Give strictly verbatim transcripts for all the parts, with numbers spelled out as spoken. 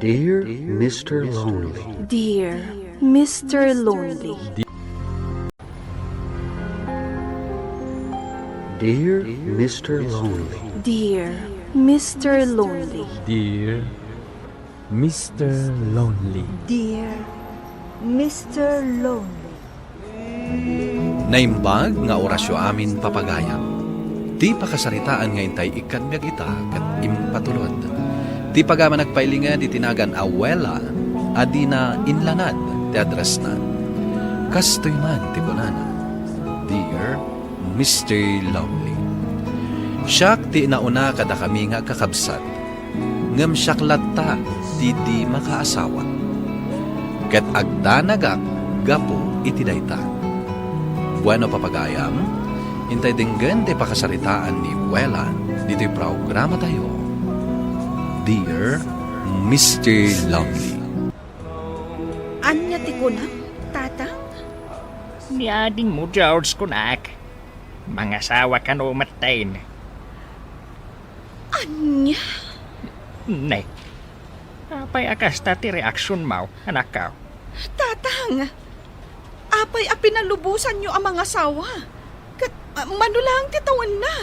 Dear Mister Lonely. Dear Mister Lonely. Dear Mister Lonely. Dear Mister Lonely. Dear Mister Lonely. Dear Mister Lonely. Naimbag nga orasyo amin, papagayam. Ti pakasaritaan nga intay ikkan biag ita ket impatulod. Ti pagaman agpailinged iti nagan a Wela a dina inlanad ti addressna. Kastoy man ti kunana, Dear Mister Lonely. Siak ti nauna kadakami nga agkakabsat, ngem siak latta ti di makaasawa. Ket agdanagak gapu iti dayta. Bueno, papagayam, intay denggen ti pakasaritaan ni Wela ditoy programatayo, Dear Mister Lonely. Ania ti kunam, Tatang? Ni adingmo, George, kunak. Mangasawa kano metten. Ania? Ne. Apay a kasta ti reaksionmo, anakko? Tatang, apay a pinalubosanyo a mangasawa? Ket, ah, mano laeng ti tawenna?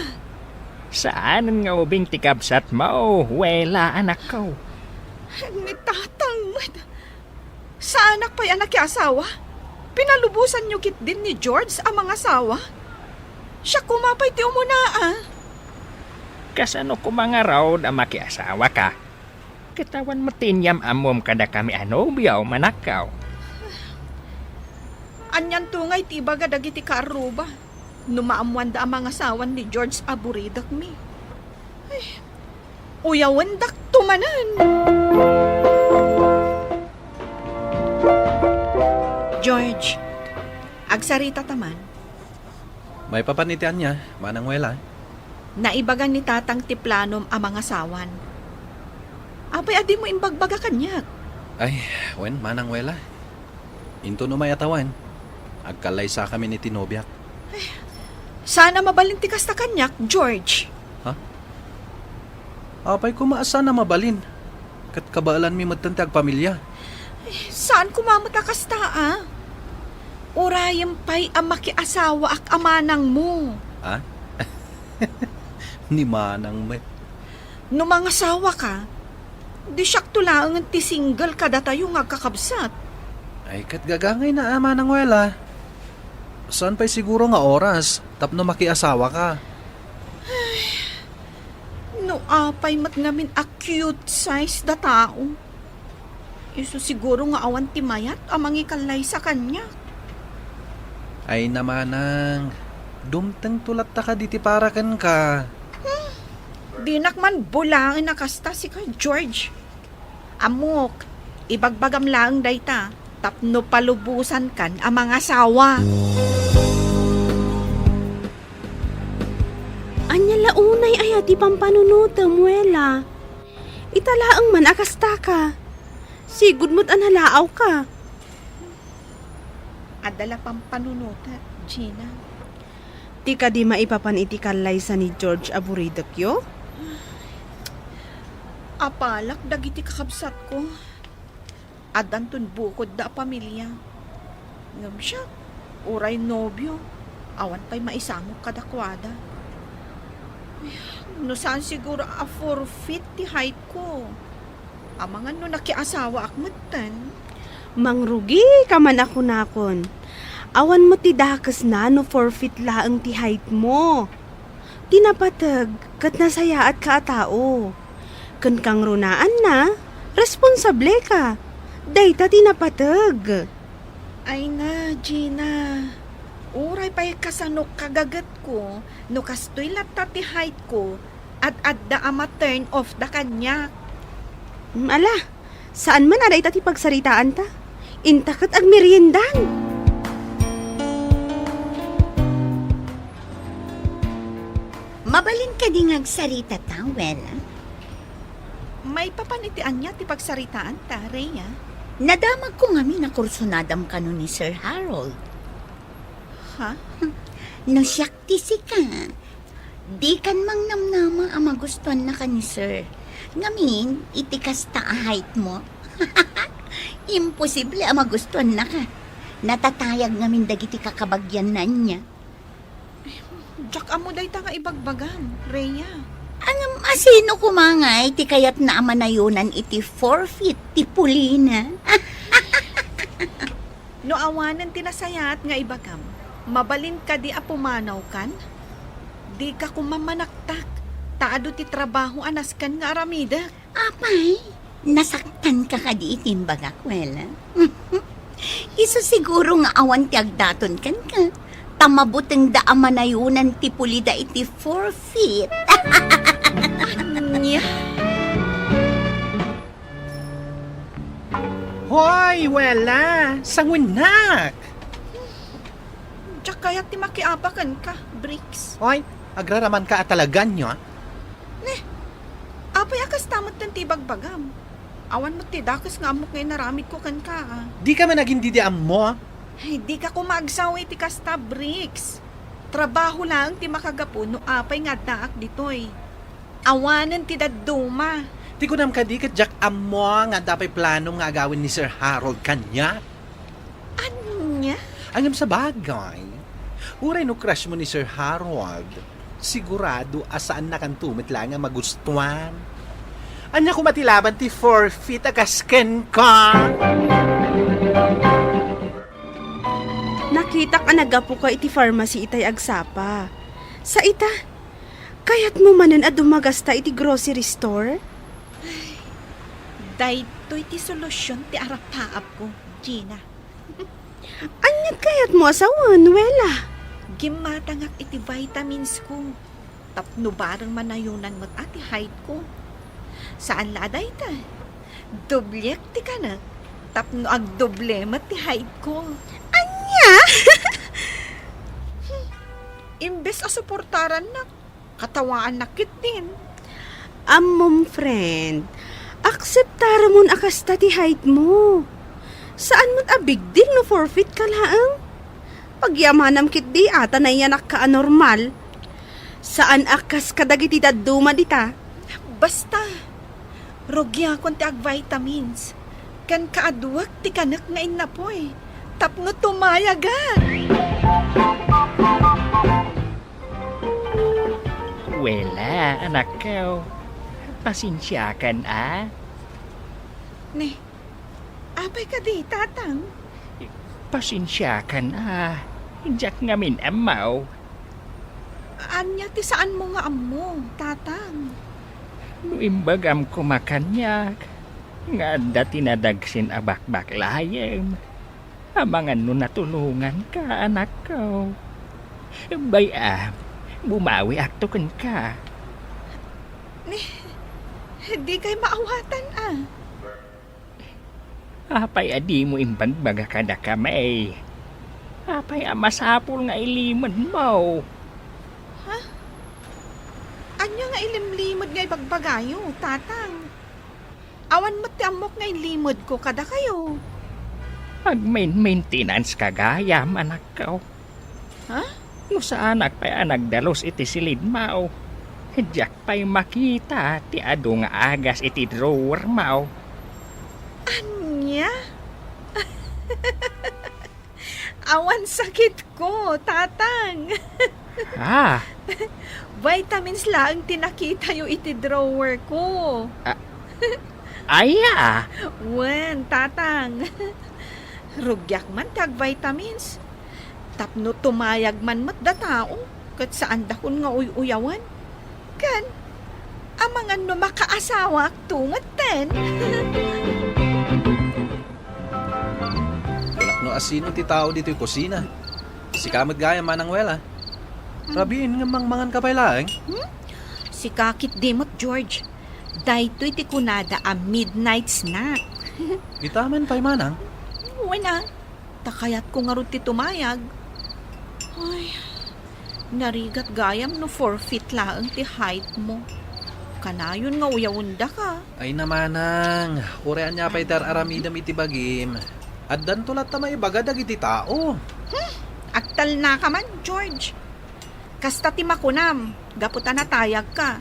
Saanen nga ubing ti kabsatmo, Wela, anakko. Ni Tatang met. Saanak pay a nakiasawa? Pinalubosanyo ketdin ni George a mangasawa? Siak koma pay ti umuna, a. Kasano koma ngarud a makiasawaka? Ket awan met ti inyam-ammom kadakami a nobiom, anakko. Anianto ngay ti ibaga dagiti kaarruba no maammoanda a mangasawan ni George a buridekmi? Ay, uyawendakto manen. George, agsaritata man. Maipapan iti ania, Manang Wela? Naibaga ni Tatang ti planom a mangasawan. Apay a dimo imbagbaga kaniak? Ay, wen, Manang Wela. Inton umay a tawen, agkallaysakamin iti nobiak. Saan a mabalin ti kasta kaniak, George. Ha? Apay koma a saan a mabalin? Ket kabaelanmi metten ti agpamilia. Saan koma met a kasta, a. Urayem pay a makiasawaak a manangmo. Ha? Ni manang met. No mangasawaka, di siakto laengen ti single kadatayo nga agkakabsat. Ay, ket gagangayna a, Manang Wela. Saan pay siguro nga oras tapno makiasawaka? Ay, no apay met ngamin a cute size da tao. Isu siguro nga awan ti mayat a mangikallaysa kaniak. Ay na, Manang, dumtengto latta kadi ti para kenka. Hmm, dinak man bulaen a kasta, sika, George. Ammok, ibagbagam laeng dayta tapno palubosankan a mangasawa. Ania la unay aya ti pampanunotem, Wela? Ita laeng man a kastaka. Sigud met a nalaawka. Adda la pampanunotek, Gina. Ti kadi maipapan iti kallaysa ni George a buridekyo? Apalak dagiti kakabsatko. Addanton bukodda a pamilia. Ngem siak, uray nobio, awan pay maisangok kadakuada. Ay, no saan siguro a forfeit ti height ko. Amangan no nakiasawaak metten. Mangrugika man a kunakon. Awan met ti dakesna no forfeit laeng ti height mo. Ti napateg ket nasayaatka a tao. Ken kangrunaanna, responsableka. Dayta ti napateg. Ay na, Gina. Uray pay kasano kagagetko, no kastoy latta ti height ko, ad-adda a ma-turn off da kaniak. Mm, ala, saan man a dayta ti pagsaritaanta. Inta ket agmeriendan. Mabalin kadi nga agsarita ta, Wela? Maipapan iti ania ti pagsaritaanta, Rhea? Nadamagko ngamin a kursunadam kano ni Sir Harold. Ha? No siak ti sika, Dikan mangnamnama a magustuannaka ni Sir. Ngamin, iti kasta a height mo, imposible a magustuannaka. Natatayag ngamin dagiti kakabagianna ania. Diak ammo dayta nga ibagbagam, Rhea. Ngem, asino koma ngay ti kayatna a manayonan iti four feet ti pulina? No awanen ti nasayaat nga ibagam, mabalin kadi a pumanawkan? Dika koma manaktak, ta adu ti trabaho a nasken nga aramidek. Apay, nasaktanka kadi iti imbagak, Wela? Isu siguro nga awan ti agdaton kenka, ta mabutengda a manayonan ti pulida iti four feet. Ania? Hoy, Wela! Sanguennak! Diak kayat ti makiapa kenka, Bricks. Hoy, agraramanka a talagan, a? Ne, apay a kasta metten ti ibagbagam? Awan met ti dakes nga ammok nga inaramidko kenka, a? Dika man agin didi ammo? Ay, dika koma agsaw iti kasta, Bricks. Trabaho laeng ti makagapu no apay nga addaak ditoy. Awanen ti dadduma. Ti kunam kadi ket diak ammo nga adda pay planom nga agawen ni Sir Harold kaniak. Ania? Ngem sabagay, uray no crush mo ni Sir Harold, sigurado a saannakanto met laeng a magustuan. Ania koma ti laban ti four feet a kas kenka? Nakitak a naggapuka iti pharmacy itay agsapa. Sa ita, kayatmo manen a dumagasta iti grocery store? Daytoy ti solusion ti arapaapko, Gina. Ania't kayatmo a sawen, Wela? Gimmatangak iti vitamins ko tapno bareng manayonan met a ti height ko. Saan la a dayta, dobliek ti kanek tapno agdoble met ti height ko. Ania? Imbes a suportarannak, katawaannak ketdin. Ammom, friend, akseptaramon a kasta ti height mo. Saan met a big deal no four feet ka laeng. Pagyamanam ketdi a ta nayanakka a normal. Saan a kas kadagiti dadduma dita. Basta, rugiakon ti agvitamins. Ken kaaduek ti kanek nga innapoy tapno tumayagak. Wela, anakko. Pasensiakan a. Ne, apay kadi, Tatang? Pasensiakan a. Diak ngamin ammo. Ania ti saanmo nga ammo, Tatang? No imbagam koma kaniak nga adda ti nadagsen a bakbaklayem, amangan no natulonganka, anakko. Bay-am, bumawiakto kenka. Ni, dikay maawatan a. Apay a dimo imbagbaga kadakami? Apay a masapul nga ilimedmo? Ha? Ania nga ilimlimed nga ibagbagayo, Tatang? Awan met ti ammok nga inlimedko kadakayo. Agmain-maintenance ka gayam, anakko. Ha? No saanak pay a nagdalus iti silidmo, diak pay makita ti adu nga agas iti drawermo. Ania? Awan sakitko, Tatang. Ah. Vitamins laeng ti nakitayo iti drawer ko. Ah. Aya? Wen, Tatang. Rugiak man ti agvitamins. Tapno tumayag man met datao, ket saandakon nga uy-uyawen. Ken, amangan no makaasawaakto metten. Kunak no asino ti tao ditoy kusina. Sika met gayam, Manang Wela. Rabiin nga mangmangan ka pay laeng? Hmm? Sika ketdi met, George. Daytoy ti kunada a midnight snack. Ita man pay, Manang. Wen a, ta kayatko ngarud ti tumayag. Ay, narigat gayam no four feet laeng ti height mo. Kanayon nga uyawendaka. Ay na, Manang, uray ania pay ti ar-aramidem iti bagim, addanto latta maibaga dagiti tao. Hmm, agtalnaka man, George. Kasta ti makunam, gapu ta natayagka.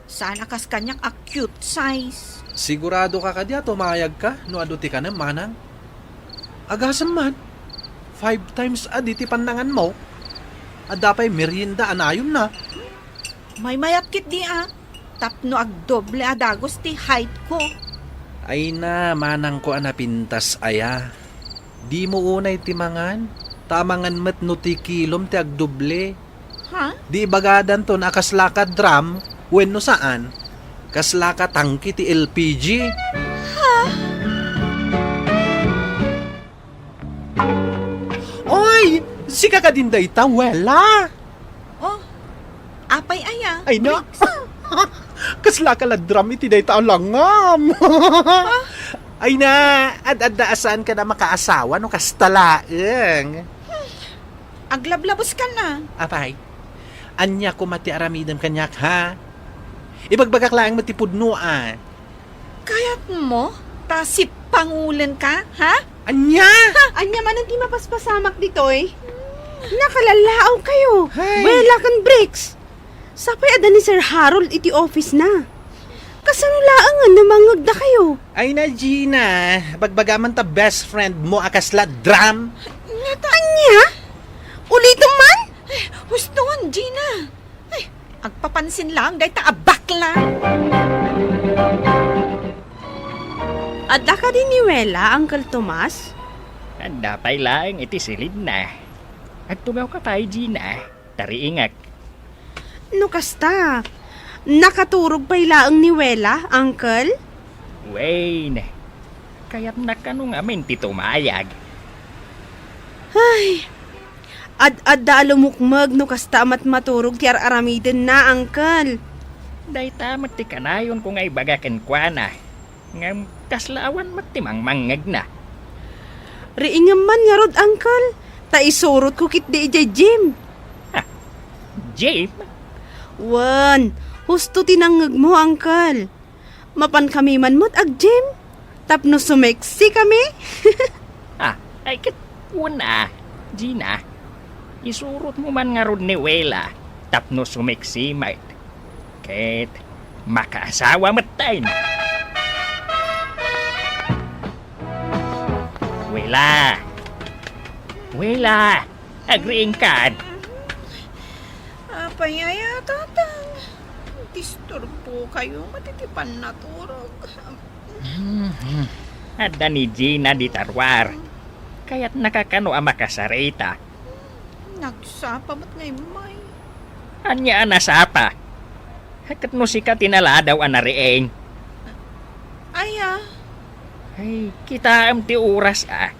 Saan a kas kaniak a cute size. Siguradoka kadi a tumayagka no adu ti kanem, manang? Agasem man, five times a di ti pannanganmo. Adda pay merienda a nayonna. Maymayat ketdi a, tapno agdoble a dagus ti height ko. Ay na, manangko a napintas aya. Dimo unay ti mangan, ta amangan met no ti kilom ti agdoble. Ha? Di ibagadanton a kaslaka drum wenno saan? Kaslaka tangke ti L P G. Ha? Oy! Sika kadin dayta, Wela? Oh, apay aya? Ay, na. Bricks. Kaslaka la drum iti dayta a langam. Ay na, ad-adda a saanka a makaasawa no kasta laeng. Aglablaboska na. Apay, ania koma ti aramidem kaniak, ha? Ibagbagak laeng met ti pudno, a. Kayatmo ta sippangulenka, ha? Ania? Ha? Ania manen ti mapaspasamak ditoy? Nakalallaaw kayo. Hay. Wela ken Bricks. Sapay adda ni Sir Harold iti office na. Kasano laeng a namangngegda kayo? Ay na, Gina, bagbagam man ta best friend mo a kasla drum. Ania? Ulitom man? Ay, huston, Gina. Ay, agpapansin lang dayta a bakla. Adda kadi ni Wela, Uncle Tomas? Adda pay laeng iti silidna. Agtugawka pay, Gina. Tariingek. No kasta, nakaturog pay laeng ni Wela, Uncle? Wen, kayatna kano ngamin ti tumayag. Ay, ad-adda a lumukmeg no kasta a matmaturog ti ar-aramidenna, Uncle. Dayta met ti kanayonko nga ibaga kenkuana. Ngem kasla awan met ti mangmangngegna. Riingem man ngarud, Uncle, ta isurotko ketdi idiay gym. Ha? Gym? Wen, husto ti nangngegmo, Uncle. Mapankami man met ag-gym tapno sumeksi kami. Ah, ay ket kuna, Gina, isurotmo man ngarud ni Wela tapno sumeksi met. Ket makaasawa metten. Wela! Wela! Agriingkan! Apay aya, Tatang? Disturbokayo met iti pannaturog. Mhm. Adda ni Gina dita ruar. Kayatnaka kano a makasarita. Nagsapa met nga immay. Ania a nasapa? Ket no sika ti naladaw a nariing? Aya? Ay, kitaem ti oras, a.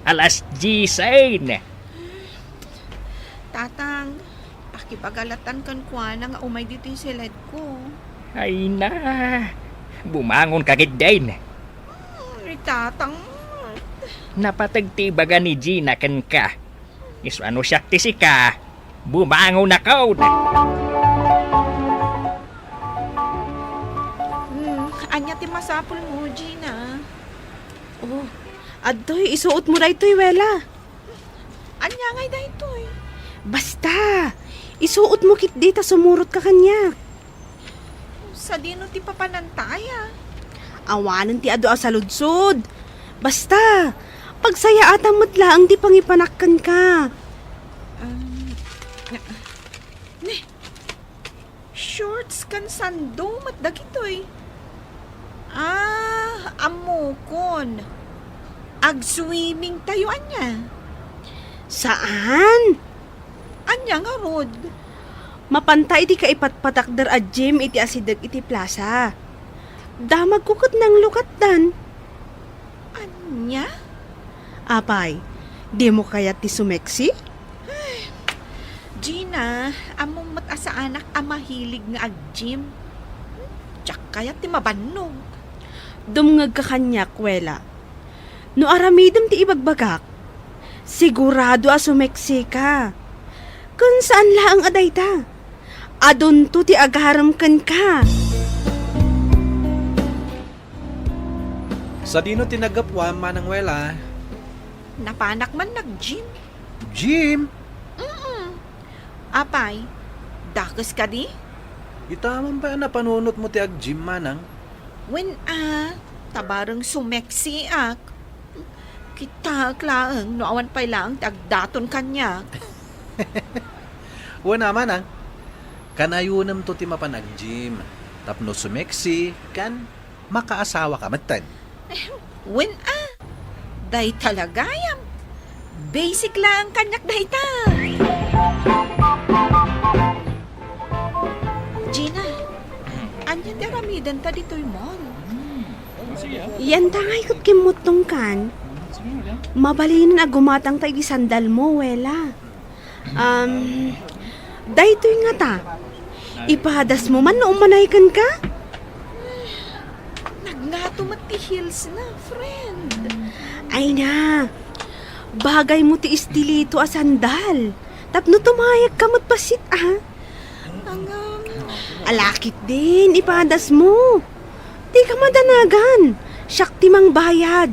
Alas diyes. Tatang, pakibaga latan kenkuana nga umay ditoy siledko. Ay na, bumangonka ketdin. Hmm, ni Tatang. Napateg ti ibaga ni Gina kenka. Isu a no siak ti sika, bumangonakon. Hmm, ania ti masapulmo, Gina? Oh, adtoy, isuotmo daytoy, Wela. Ania ngay daytoy? Basta, isuotmo ketdi ta sumurotka kaniak. Sadino ti papananta aya? Awanen ti adu a saludsod. Basta, pagsayaatam met laeng ti pangipanak kenka. Um, ne, shorts ken sando met dagitoy. Ah, ammokon. Ag-swimming tayo ania? Saan? Ania ngarud? Mapanta iti kaipatpatakder a gym iti asideg iti plaza. Damagko ket nanglukatdan. Ania? Apay, dimo kayat ti sumeksi? Ay, Gina, ammom met a saanak a mahilig nga ag-gym. Diak kayat ti mabannog. Dumngegka kaniak, Wela. No aramidem ti ibagbagak, sigurado a sumeksika. Ken saan laeng a dayta. Adunto ti agarem kenka. Sadino ti naggapuam, Manang Wela? Napanak man nag-gym. Gym? Mm-mm. Apay, Dakes kadi? Ita man pay a napanunotmo ti ag-gym, manang? Wen a, ta bareng sumeksiak. Kitaek laeng no awan pay laeng ti agdaton kaniak. Wen a, manang, kanayonemto ti mapan ag-gym tapno sumeksi ken makaasawaka metten. Wen a, dayta la gayam. Basic laeng kaniak dayta. Gina, ania ti aramidenta ditoy mall? Yanta ngay ket kimmuttongkan. Mabalinen a gumatangta iti sandalmo, Wela. Um, daytoy ngata, ipadasmo man no umanay kenka? Nagngato met ti heelsna, friend. Ay na, bagaymo ti estilito a sandal. Tapno tumayegka met bassit, a. Ngem, ala ketdin, ipadasmo. Dika madanagan. Siak ti mangbayad.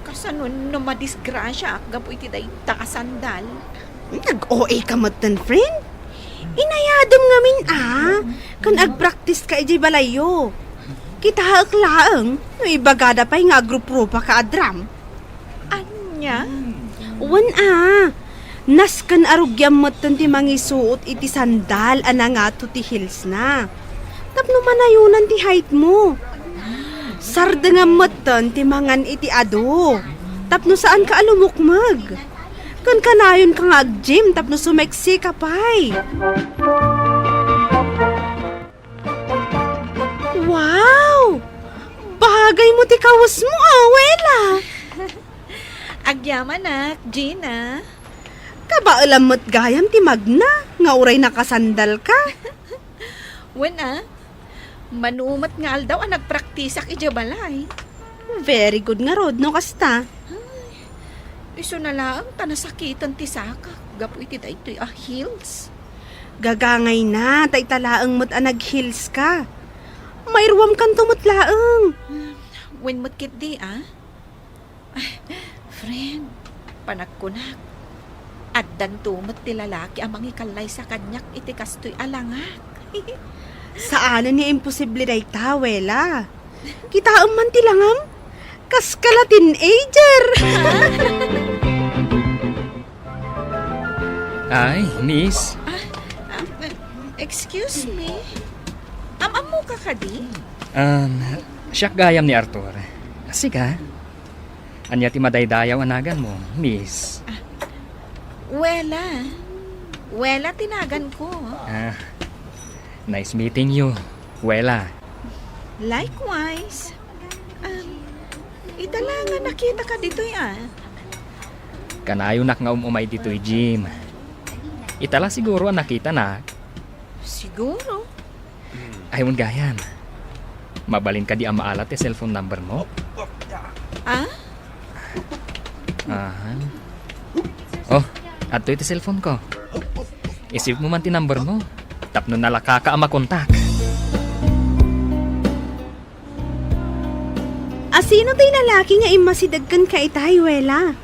Kasano no madisgrasiaak gapu iti dayta a sandal? Nag-O A ka metten, friend? Inayadem ngamin, a, ken agpraktiska idiay balayyo. Kitaek laeng no ibagada pay nga agruprupa ka a drum. Ania? Wen a, nasken a rugiam metten ti mangisuot iti sandal a nangato ti heelsna. Tapno manayonan ti height mo. Sardengam metten ti mangan iti adu. Tapno saanka a lumukmeg. Ken kanayonka nga ag-gym tapno sumeksi ka pay. Wow! Bagaymo ti kawesmo, a, Wela! Agyamanak, Gina. Kabaelam met gayam ti magna nga uray nakasandalka. Wen a, mano met nga aldaw a nagpraktisak idiay balay. Very good ngarud no kasta. Ay, isuna laeng ta nasakiten ti sakak gapu iti daytoy a heels. Gagangayna, ta ita laeng met a nag-heelska. Mairuamkanto met laeng. Wen met ketdi, a? Friend, panagkunak, addanto met ti lalaki a mangikallaysa kaniak iti kastoy a langak. Saanen nga imposible dayta, Wela. Kitaem man ti langam. Kaska la teenager. Ay, miss. Ah, ah, excuse me. Am-ammoka kadi? Um, siak gayam ni Arthur. Sika? Ania ti madaydayaw a naganmo, miss? Ah, Wela. Wela ti naganko. Ah, nice meeting you, Wela. Likewise. Um, ita la nga nakitaka ditoy, a. Kanayonak nga um-umay ditoy gym. Ita la siguro a nakitanak. Siguro. Ay, wen gayam. Mabalin kadi a maalat ti cellphone number mo? Ah? Aha. Oh, adtoy ti cellphone ko. I-save mo man ti number mo. Tapno nalakaka a makontak. A sino ti lalaki nga immasideg kenka itay, Wela?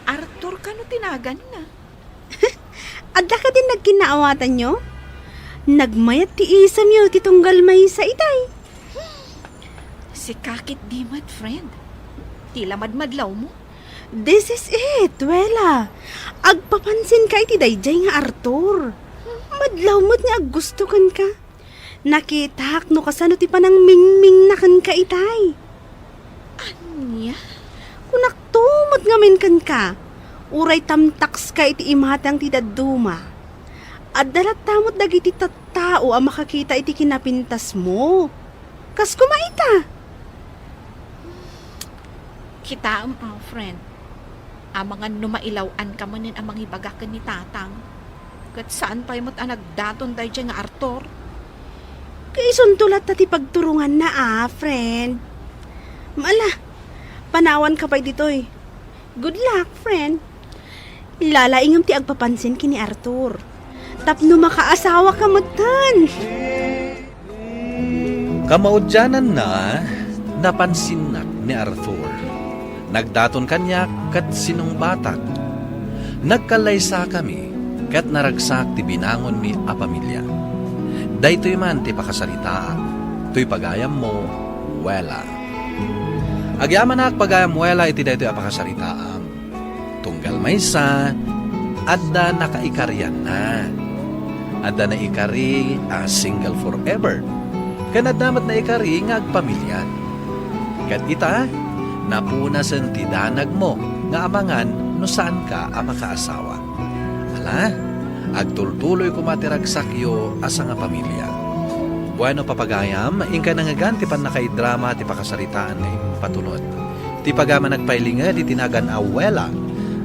Arthur kano ti naganna? Adda kadin nagkinnaawatanyo? Nagmayat ti isemyo ti tunggal maysa itay. Sika ketdi met, friend. Ti la madmadlawmo. This is it, Wela. Agpapansinka iti daydiay nga Arthur. Madlaw met nga aggusto kenka. Nakitak no kasano ti panangmingmingna kenka itay. Ania? Kunakto met ngamin kenka, uray tamtakska iti imatang ti dadduma. Adda latta met dagiti tattao a makakita iti kinapintasmo. Kas koma ita. Kitaem, a, friend. Amangan no mailaw-anka manen a mangibaga ken ni Tatang. Ket saan pay met a nagdaton daydiay nga Arthur. Kaisunto latta ti pagturonganna, a, friend. Ala, panawanka pay ditoy. Good luck, friend. Lalaingem ti agpapansin ken ni Arthur. Tapno makaasawaka metten. Kamaudiananna, napansinnak ni Arthur. Nagdaton kaniak ket sinungbatak. Nagkallaysakami. ket naragsak ti binangonmi a pamilia. Daytoy man ti pakasaritaak, toy pagayammo, Wela. Agyamanak pagayam Wela iti daytoy a pakasaritaam. Tunggal maysa, adda nakaikarianna. Adda naikari a single forever. Ken adda met naikari nga agpamilia. Ket ita, napunasen ti danagmo nga amangan no saanka a makaasawa. Ala, agtultuloy koma ti ragsakyo a sangapamilia. Bueno, papagayam, inkay nangngegan ti pannakaidrama ti pakasaritaan nga impatulod. Ti pagayam a nagpailinged iti nagan a Wela,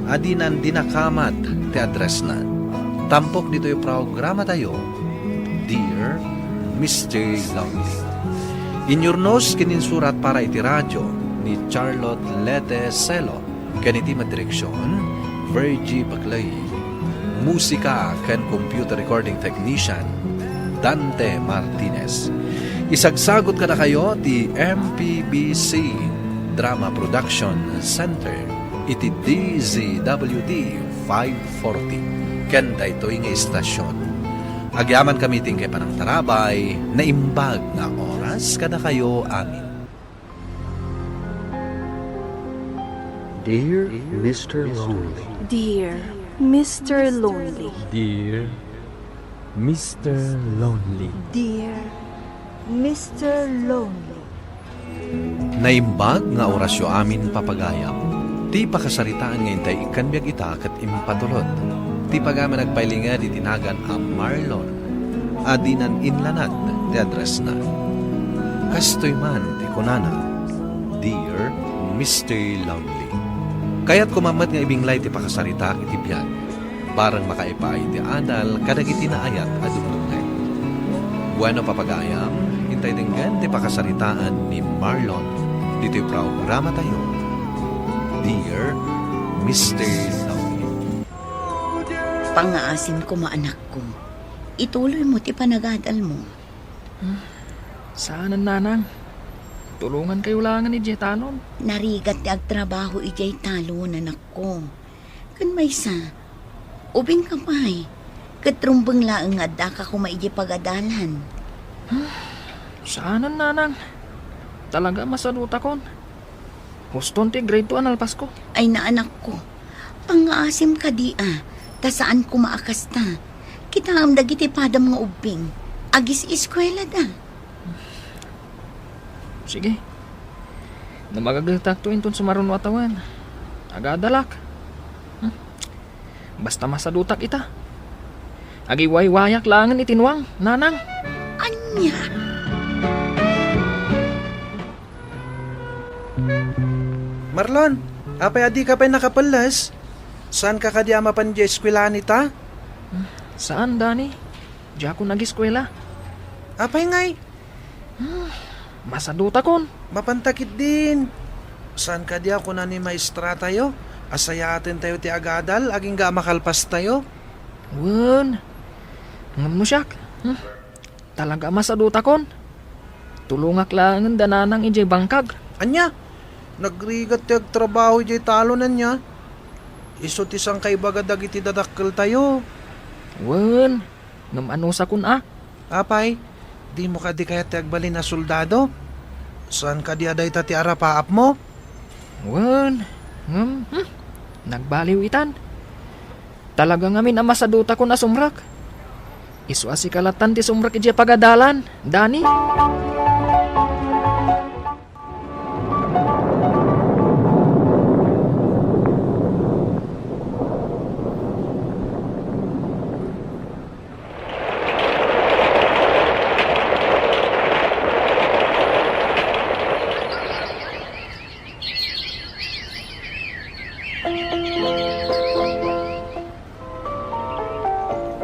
a dinan dinakamat ti addressna. Tampok ditoy programatayo, Dear Mister Lonely. Inyurnos ken insurat para iti radio ni Charlotte Lete Celo. Ken iti madireksion, Virgie Baclay. Musika ken computer recording technician, Dante Martinez. Isagsagut kadakayo ti M P B C Drama Production Center iti D Z W T five forty. Ken daytoy nga istasion, agyamankami ti inkay panangtarabay, naimbag nga oras kadakayo amin. Dear Mister Lonely. Dear Mister Lonely. Dear Mister Lonely. Dear Mister Lonely. Naimbag nga orasyo amin, papagayam. Ti pakasaritaan nga intay ikkan biag ita ket impatulod. Ti pagayam a nagpailinged iti nagan a Marlon, a dinan inlanad ti addressna. Kastoy man ti kunana, Dear Mister Lonely. Kayatko man met nga ibinglay ti pakasaritaak iti biag. Bareng makaipaay ti adal kadagiti naayat a dumdumngeg. Bueno, papagayam, intay denggen ti pakasaritaan ni Marlon ditoy programatayo, Dear Mister Lonely. Pangngaasim koma, anakko. Ituloymo ti panagadalmo. Hmm. Saanen, nanang. Tulongankayo laengen idiay talon. Narigat ti agtrabaho idiay talon, anakko. Ken maysa, ubingka pay, ket rumbeng laeng nga addaka koma idiay pagadalan. Saanen, nanang. Talaga a masadutakon. Huston ti grade two a nalpasko. Ay, naanakko, pangngaasim kadi a, ta saan koma a kasta. Kitaem dagiti padam nga ubbing, agis-eskuelada. Sige. No magagetakto inton sumaruno a tawen, agadalak. Hmm. Basta masadutak ita. Agiwaywayak laengen iti nuang, nanang. Ania? Marlon, apay a dika pay nakapelles? Saanka kadi a mapan idiay eskuelaan ita? Saan, Dani. Diakon ageskuela. Apay ngay? Masadutakon. Mapanta ketdin. Saan kadi a kuna ni maestratayo a sayaatentayo ti agadal agingga a makalpastayo? Wen. Ngem no siak, hmm, talaga a masadutakon. Tulongak laengen da nanang idiay bangkag. Ania? Nagrigat ti agtrabaho idiay talon, ania? Isu ti sangkaibaga dagiti dadakkeltayo. Wen, ngem anusakon a. Apay, dimo kadi kayat ti agbalin a soldado? Saan kadi a dayta ti arapaapmo? Wen, ngem, hmm, nagbaliw itan. Talaga ngamin a masadutakon a sumrek. Isu a sika lattan ti sumrek idiay pagadalan, Dani.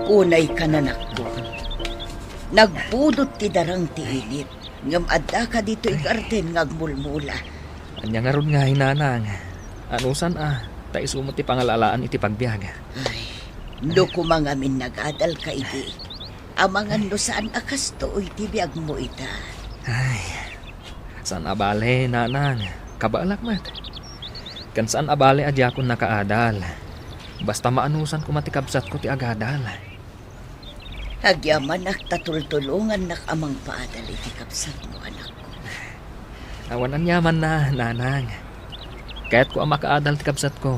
Unay ka, nanakko. Nagbudot ti darang ti init, ngem addaka ditoy garden nga agmulmula. Ania ngarud ngay, nanang? Anusan a, ta isu met ti pangala-alaan iti pagbiag. Ay, no koma ngamin nagadalka idi, amangan no saan a kastoy ti biagmo ita. Ay, saan a bale, nanang. Kabaelak met. Ken saan a bale a diakon nakaadal. Basta maanusan koma ti kabsatko ti agadal. Agyamanak ta tultulongannak a mangpaadal iti kabsatmo, anakko. Awan aniamanna, nanang. Kayatko a makaadal ti kabsatko.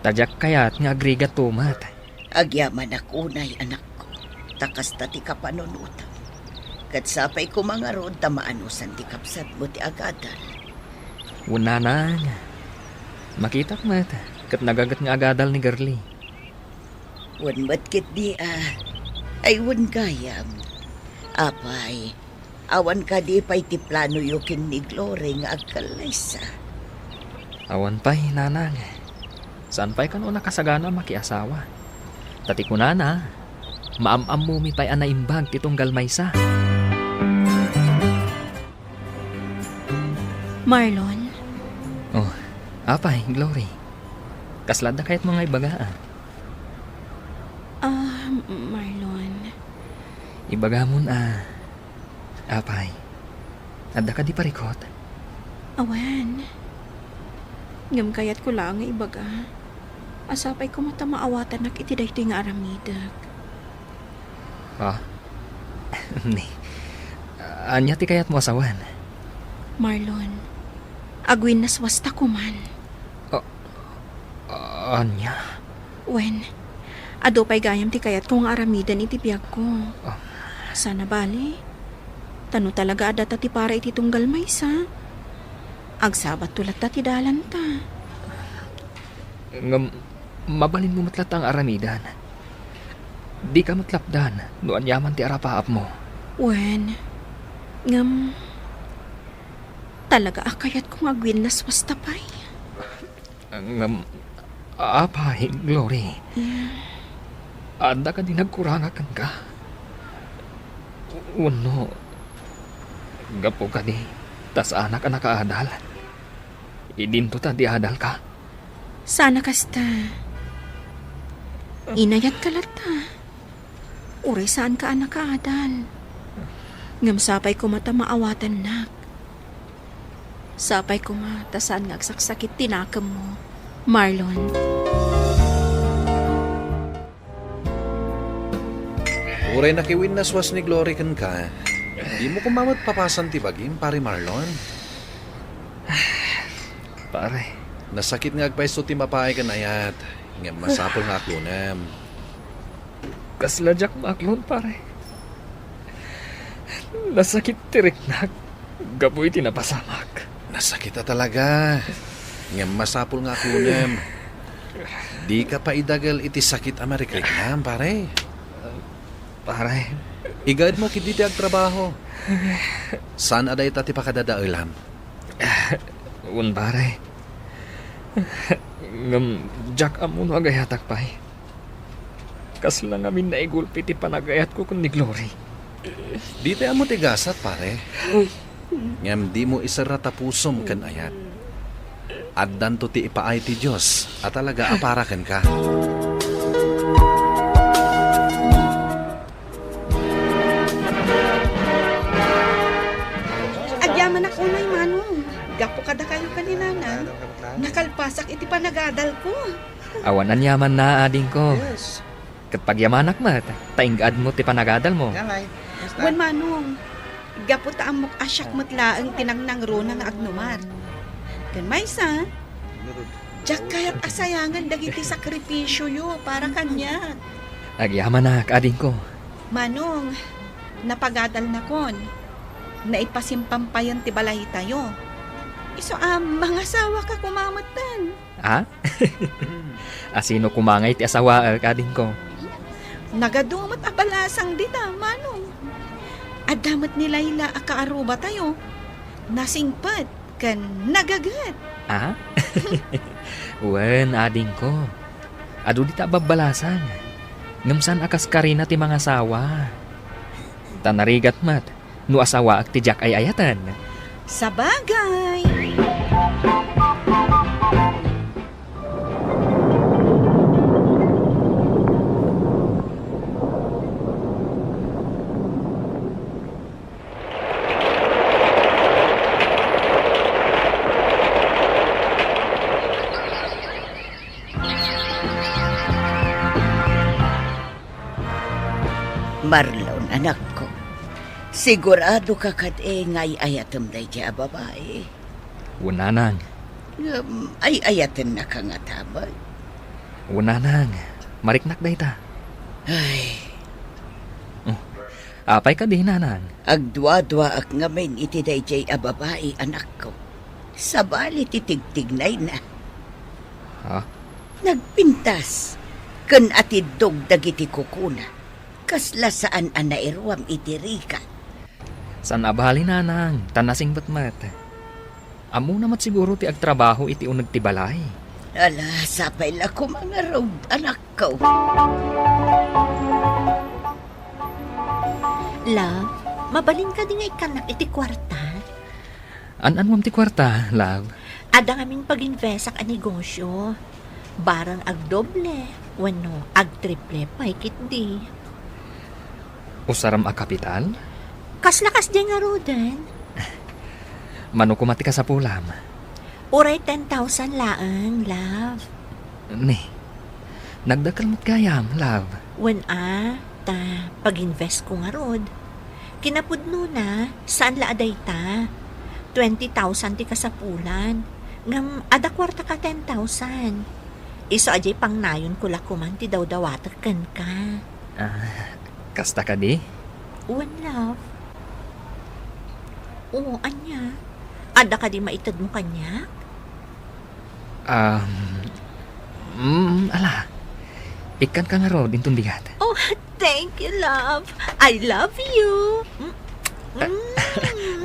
Ta diak kayat nga agrigatto met. Agyamanak unay, anakko, ta kasta ti kapanunotam. Ket sapay koma ngarud ta maanusan ti kabsatmo ti agadal. Wen, nanang. Makitak met, ket nagaget nga agadal ni Girlie. Wen met ketdi a. Ay, wen gayam. Apay, awan kadi pay ti planoyo ken ni Glory nga agkallaysa? Awan pay, nanang. Saan pay kano nakasagana a makiasawa? Ta ti kunana, maam-ammomi pay a naimbag ti tunggal maysa. Marlon? Oh, apay, Glory. Kasla adda kayatmo nga ibaga, a? Ah, Marlon. Ibagamon, a, apay, adda kadi parikut? Awan. Ngem kayatko laeng nga ibaga a sapay koma ta maawatannak iti daytoy nga aramidek. Ha? Ni, ania ti kayatmo a sawen? Marlon, agwinnaswasta koman. A-, ania? Wen, adu pay gayam ti kayatko nga aramiden iti biagko. Ah. Saan a bale, ta no talaga adda ta ti para iti tunggal maysa, agsabatto latta ti dalanta. Ngem, mabalinmo met latta nga aramiden. Dika met lapdan no aniaman ti arapaapmo. Wen, ngem, talaga a kayatko nga agwinnaswasta pay. Ngem, apay, Glory? Yeah. Adda kadi nagkurangak kenka? Wenno, gapu kadi ta saanak a nakaadal? Idinto ta di adalka? Saan a kasta. Inayatka latta. Uray saanka a nakaadal. Ngem sapay koma ta maawatannak. Sapay koma ta saan nga agsaksakit ti nakemmo, Marlon. Uray nakiwinnaswas ni Glory kenka, dimo koma met papasan ti bagim, Pare Marlon? Pare. Nasakit nga agpayso ti mapaay ken ayat, ngem masapul nga aklonem. Kasla diak maaklon, pare. Nasakit ti riknak gapu iti napasamak. Nasakit a talaga. Ngem masapul nga aklonem. Dika paidagel iti sakit a marikriknam, pare. Pare. Igaedmo ketdi ti agtrabaho. Saan a dayta ti pakadadaelam? Wen, pare. Ngem diak ammo no agayatak pay. Kasla ngamin naigulpi ti panagayatko ken ni Glory. Ditay ammo ti gasat, pare. Ngem dimo iserra ta pusom ken ayat. Addanto ti ipaay ti Dios a talaga a para kenka. Agyamanak unay, Manong. Gapu kadakayo ken ni Nanang, nakalpasak iti panagadalko. Awan aniamanna, adingko. Yes. Ket pagyamanak met, ta ingaadmo ti panagadalmo. Wen, Manong. Gapu ta ammok a siak met laeng ti nangnangruna nga agnumar. Ken maysa, diak kayat a sayangen dagiti sakripisioyo para kaniak. Agyamanak, adingko. Manong, napagadalnakon. Naipasimpampayen ti balaytayo. Isu a mangasawaka koma metten. A? A sino koma ngay ti asawaek, adingko? Nagadu met a balasang dita, Manong. Adda met ni Laila a kaarrubatayo. Nasingpet ken nagaget. A? Wen, adingko. Adu dita a babbalasang. Ngem saan a kas Karina ti mangasawa. Ta narigat met no asawaek ti diak ay-ayaten. Sabagay! Anakko, sigurado ka kadi nga ay-ayatem daydiay a babai? Wen, nanang. Ngem ay-ayatennaka ngata met? Wen, nanang. Mariknak dayta. Ay. Oh, apay kadi, nanang? Agduaduaak ngamin iti daydiay a babai, anakko. Sabali ti tigtignayna. Ha? Nagpintas ken atiddog dagiti kukuna. Kasla saan a nairuam iti rigat. Saan a bali, nanang, ta nasingpet met. Ammona met siguro ti agtrabaho iti uneg ti balay. Ala, sapay la koma ngarud, anakko. Love, mabalin kadi nga ikkannak iti kuarta? An-anuam ti kuarta, love? Adda ngamin pag-investak a negosyo. Barang agdoble wenno agtriple pay ketdi. Usaram a kapital? Kasla kasdiay ngaruden? Mano koma ti kasapulam? Uray ten thousand laeng, love. Ni, nagdakkel met gayam, love. Wen a, ta pag-investko ngarud. Kinapudnona, saan la a dayta. Twenty thousand ti kasapulan. Ngem adda kuartaka ten thousand. Isu a diay pangnayonko la koman ti dawdawatek kenka. Ah, kasta kadi? Wen, love. O, ania? Adda kadi maitedmo kaniak? Um, mm, ala. Ikkanka ngarud inton bigat. Oh, thank you, love. I love you. Mm.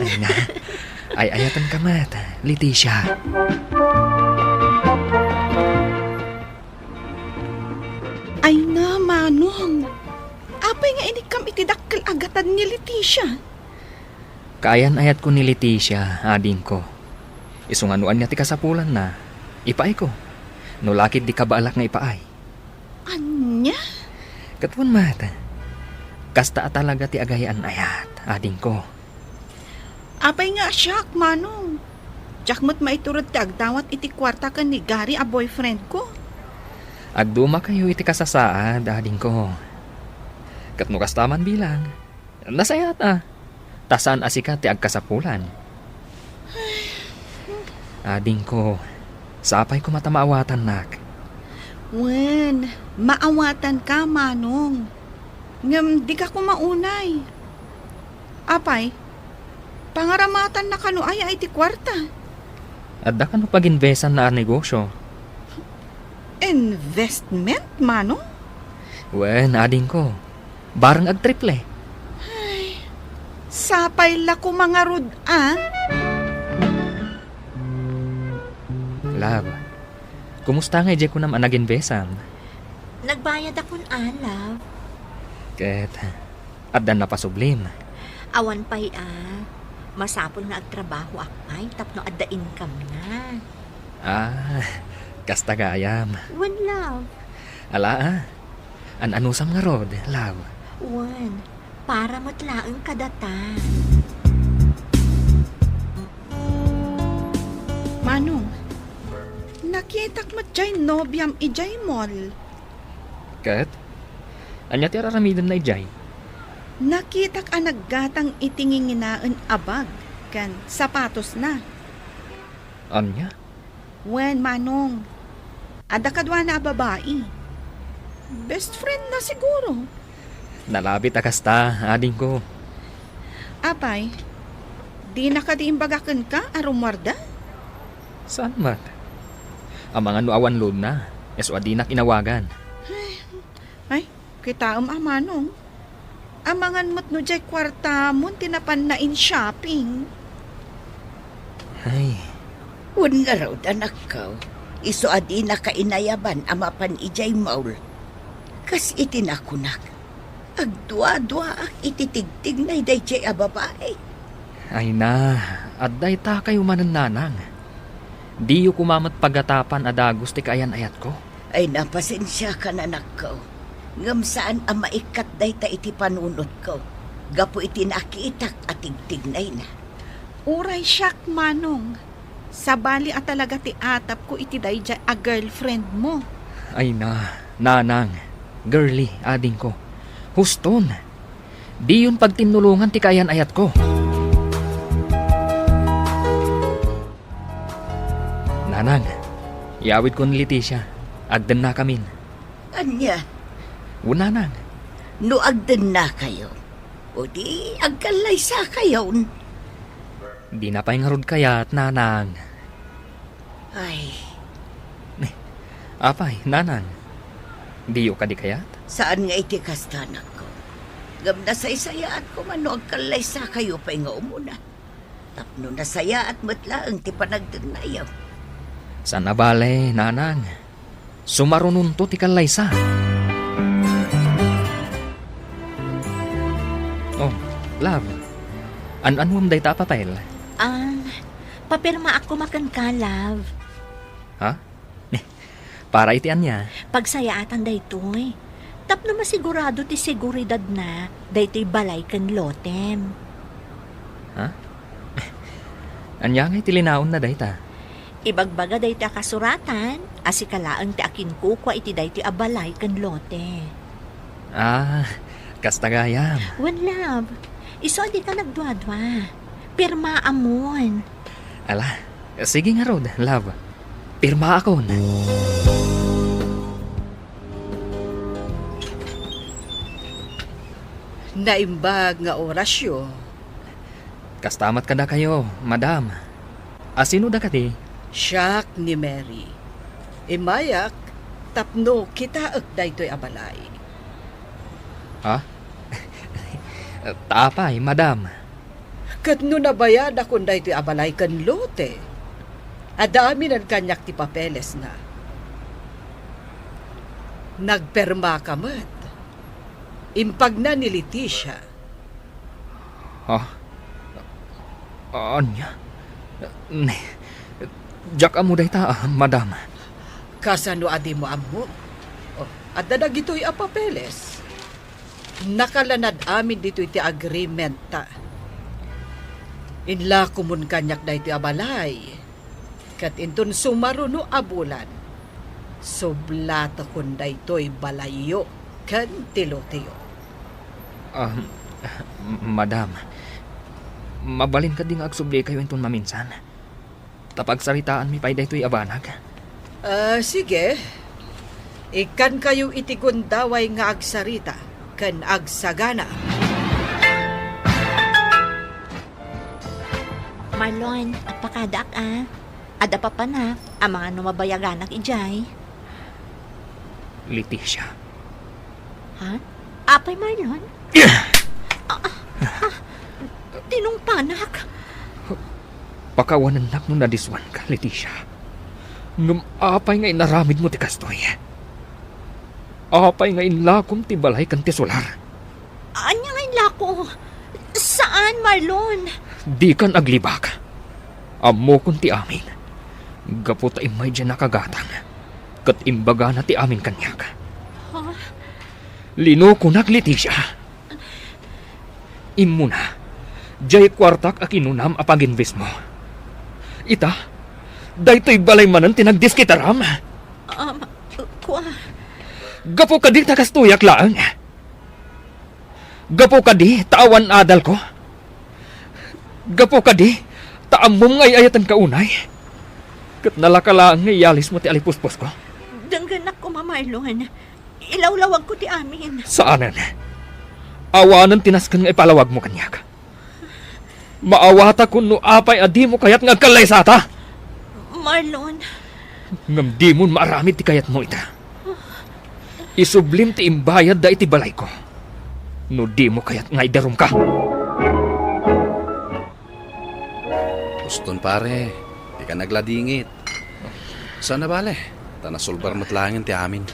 Ay na. Ay-ayatenka met, Leticia. Ay na, Manong. Apay nga inikkam iti dakkel a gatad ni Leticia? Kaayan-ayatko ni Leticia, adingko. Isu nga no ania ti kasapulanna, ipaayko. No la ketdi kabaalak nga ipaay. Ania? Ket wen met. Kasta a talaga ti agayan-ayat, adingko. Apay nga siak, Manong? Diak met maiturod ti agdawat iti kuarta ken ni Gary a boyfriendko. Agdumakayo iti kasasaad, adingko. Ket no kasta man bilang, nasayaat a. Ta saan a sika ti agkasapulan. Adingko, sapay koma ta maawatannak. Wen, maawatanka, Manong. Ngem dika koma unay. Apay, pangaramatan na kano aya iti kuarta? Adda kano pag-investan na a negosyo? Investment, Manong? Wen, adingko. Barang agtriple. Ay, sapay la koma ngarud a. Love, kumusta nga idiay kunam a nag-investam? Nagbayadakon a, love. Ket, addan napasublim? Awan pay a. Masapul nga agtrabahoak pay tapno adda income na. Ah, kasta gayam. Wen, love. Ala a. An-anusam ngarud, love? Wen, para met laeng kadata. Manong, nakitak met jay nobiam idiay mall. Ket? Ania ti ar-aramidenna idiay? Nakitak a naggatang iti nginginaen a bag ken sapatosna. Ania? Wen, Manong. Adda kaduana a babai. Best friend na siguro. Nalabit a kasta, adingko. Apay, dina kadi imbaga kenka a rummuarda? Saan met? Amangan no awan loadna, isu a dinak inawagan. Ay, kitaem a, Manong. Amangan met no diay kuartamon ti napanna in shopping. Ay. Wen ngarud, anakko, isu a dinaka inayaban a mapan idiay mall. Kas iti nakunak, agduaduaak iti tigtignay daydiay a babai. Ay na, adda itakayo manen, nanang. Diyo koma met pagatapan a dagus ti kaayan-ayatko. Ay, napasensiakan, anakko. Ngem saan a maikkat dayta iti panunotko, gapu iti nakitak a tigtignayna. Uray siak, Manong. Sabali a talaga ti atapko iti daydiay a girlfriendmo. Ay na, nanang, girly, adingko. Huston. Diyon pagtinnulongan ti kaayan-ayatko. Nanang, iyawidko ni Leticia. Agdennakamin. Ania? Wen, Nanang. No agdennakayo, o di agkallaysakayon. Dina pay ngarud kayat, Nanang. Ay. Apay, Nanang? Diyo kadi kayat? Saan nga iti kasta, anakko. Ngem nasaysayaat koma no agkallaysakayo pay nga umuna. Tapno nasayaat met laeng ti panagdennayo. Saan a bale, Nanang. Sumarunonto ti kallaysa. Oh, love. An-anuem dayta a papel? Ah, papirmaak koma kenka, love. Ha? Para iti ania? Pagsayaatan daytoy. Tapno masigurado ti seguridadna daytoy balay ken lotem. Ha? Ania ngay ti linaonna dayta? Ibagbaga daytoy a kasuratan a sika laeng ti akinkukua iti daytoy a balay ken lote. Ah, kasta gayam. Wen, love. Isu a dika nagduadua. Pirmaamon. Ala, sige ngarud, love. Pirmaakon. Naimbag nga orasyo. Kasta met kadakayo, madam. A, sino da kadi? Siak ni Mary. Immayak tapno kitaek daytoy a balay. Ha? Ta apay, madam? Ket no nabayadakon daytoy a balay ken lote, adda aminen kaniak ti papelesna. Nagpermaka met. Impagna ni Leticia. Ha? Ania? Ne, diak ammo dayta, ah, madam. Kasano a dimo ammo? Oh, adda dagitoy a papeles. Nakalanad amin ditoy ti agreement ta. Inlakomon kaniak daytoy a balay. Ket inton sumaruno a bulan, sublatakon daytoy balayyo ken ti loteyo. Ah, madam, mabalin kadi nga agsublikayo inton maminsan? Ta pagsaritaanmi pay daytoy a banag. Ah, sige. Ikkankayo iti gundaway nga agsarita ken agsagana. Marlon, agpakadaak a. Adda papanak, amangan no mabayaganak idiay. Leticia. Ha? Apay, Marlon? Ah, ah, ah, tinungpanak. Pakawanennak no nadiswanka, Leticia. Ngem apay nga inaramidmo ti kastoy? Apay nga inlakom ti balay ken ti solar? Ania nga inlako? Saan, Marlon? Dikan aglibak. Ammokon ti amin. Gapu ta immay diay nakagatang, ket imbagana ti amin kaniak. Ha? Linokonak, Leticia. Immuna, diay kuartak a kinunam a pag-investmo. Ita, daytoy balay manen ti nagdiskitaram. Um, kua. Gapu kadi ta kastoyak laeng. Gapu kadi ta awan adalko. Gapu kadi ta ammom nga ay-ayatenka unay. Ket nalaka laeng nga iyalismo ti alipusposko. Denggenak koma, Marlon. Ilawlawagko ti amin. Saanen. Awanen ti nasken nga ipalawagmo kaniak. Maawatakon no apay a dimo kayat nga agkallaysata. Marlon. Ngem dimon maaramid ti kayatmo ita. Isublim ti imbayadda iti balayko. No dimo kayat nga idarumka. Uston, pare, dika nagladingit. Saan a bale, ta nasolbar met laengen ti amin.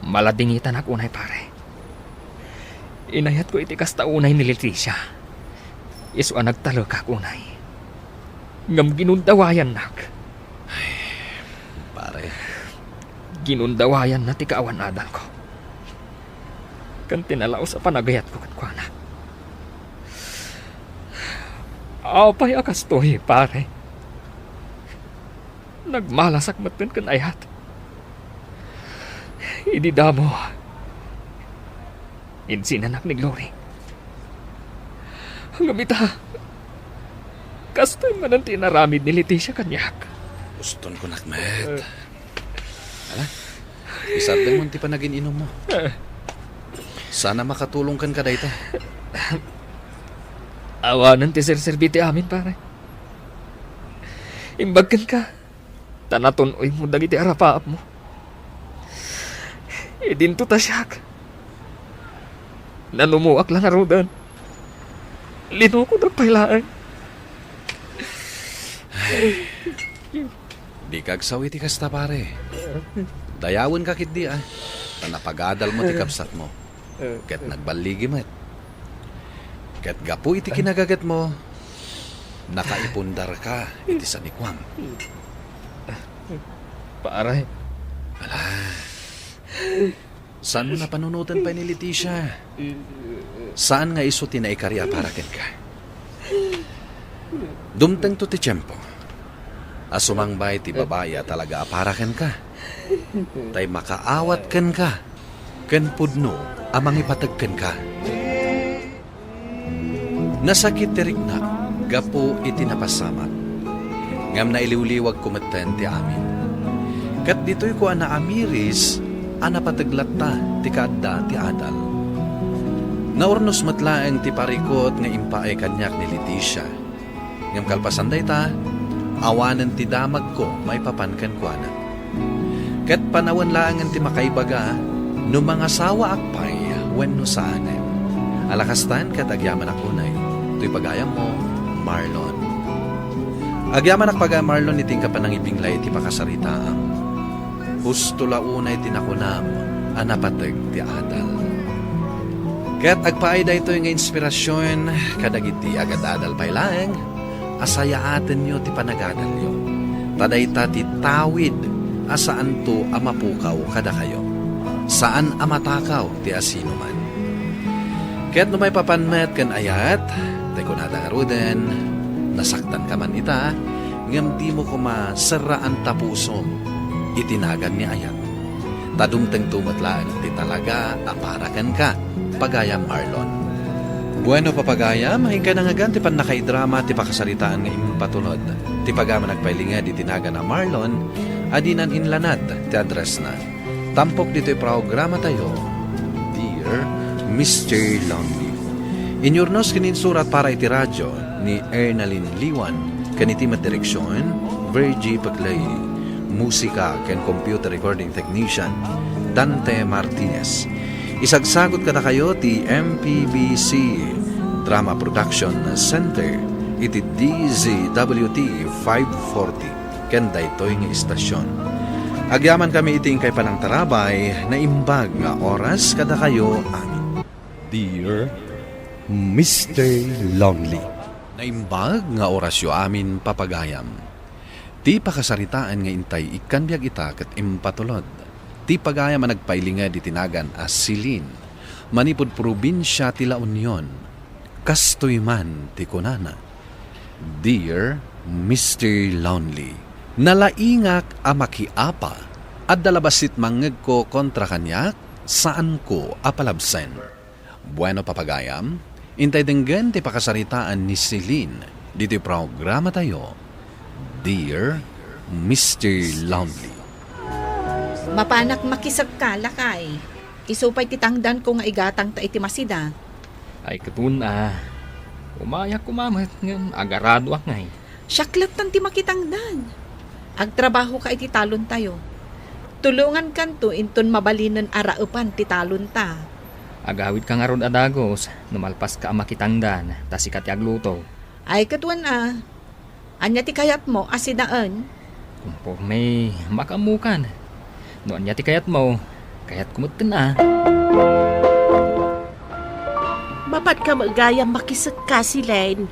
Maladingitanak unay, pare. Inayatko iti kasta unay ni Leticia. Isu a nagtalekak unay. Ngem ginundawayannak. Pare. Ginundawayanna ti kaawan-adalko. Ken ti nalaus a panagayatko kenkuana. Apay a kastoy, pare? Nagmalasak metten ken ayat. Idi damo, Insinanak ni Glory. Ngem ita, kastoy manen ti inaramid ni Leticia kaniak. Uston kunak met. Eh. Ala, isardengmon ti panagin-inummo. Eh. Sana makatulong kenka dayta. Awanen ti serserbi ti amin, pare. Imbag kenka, ta natun-oymo dagiti arapaapmo. Idinto ta siak. Nanumoak la ngaruden. Linokodak pay laeng. Dika agsaw iti kasta, pare. Dayawenka ketdi, a. Ta napagadalmo ti kabsatmo. Ket nagballigi met. Ket gapu iti kinagagetmo, nakaipundarka iti sanikuam. Pare. Ala. Saanmo a panunoten pay ni Leticia? Saan nga isu ti naikari a para kenka? Dumtengto ti tiempo a sumangbay ti babai a talaga a para kenka. Tay makaawat kenka ken pudno a mangipateg kenka. Nasakit ti riknak gapu iti napasamak, ngem nailiwliwagko metten ti amin. Ket ditoyko a naamiris a napateg latta ti kaadda ti adal. Naurnos met laeng ti parikut nga impaay kaniak ni Leticia. Ngem kalpasan dayta, awanen ti damagko maipapan kenkuana. Ket panawen laengen ti makaibaga no mangasawaak pay wenno saanen. Ala kastan ket agyamanak unay, toy pagayammo, Marlon. Agyamanak pagayam Marlon iti inka panangibinglay iti pakasaritaam. Husto la unay ti nakunam a napateg ti adal. Ket agpaay daytoy nga inspirasion kadagiti agad-adal pay laeng a sayaatenyo ti panagadalyo. Ta dayta ti tawid a saanto a mapukaw kadakayo. Saan a matakaw ti asinoman. Ket no maipapan met ken ayat, tay kunada ngaruden, nasaktanka man ita, ngem dimo koma serraan ta pusom iti nagan ni ayat. Ta dumtengto met laeng ti talaga a para kenka, pagayam Marlon. Bueno, papagayam, inka nangngegan ti pannakaidrama ti pakasaritaan nga impatulod. Ti pagayam a nagpailinged iti nagan a Marlon a dinan inlanad ti addressna. Tampok ditoy programatayo, Dear Mister Lonely. Inyurnos ken insurat para iti radio ni Ernalyn Liwan ken iti met direksion, Virgie Peclay. Musika ken computer recording technician, Dante Martinez. Isagsagut kadakayo ti M P B C Drama Production Center iti D Z W T five forty. Ken daytoy nga istasion. Agyamankami iti inkay panangtarabay, naimbag nga oras kadakayo amin. Dear Mister Lonely. Naimbag nga orasyo amin, papagayam. Ti pakasaritaan nga intay ikkan biag ita ket impatulod. Ti pagayam a nagpailinged iti nagan a Celine. Manipud probinsia ti La Union. Kastoy man ti kunana, Dear Mister Lonely, nalaingak a makiapa, adda la bassit mangngegko kontra kaniak, saanko a palabsen. Bueno, papagayam, intay denggen ti pakasaritaan ni Celine ditoy programatayo, Dear Mister Lonely. Mapanak makisekka, lakay. Isu pay ti tangdanko nga igatangta iti masida. Ay, ket wen a. Umayak koma met ngem agaradoak ngay. Siak lattan ti makitangdan. Agtrabahoka iti talontayo. Tulongankanto inton mabalinen a raepan ti talonta. Agawidka ngarud a dagus no malpaska a makitangdan ta sika ti agluto. Ay, ket wen a. Ania ti kayatmo a sinaen? Konporme makaammokan. No ania ti kayatmo, kayatko metten a. Mapanka met gayam makisekka, Celine.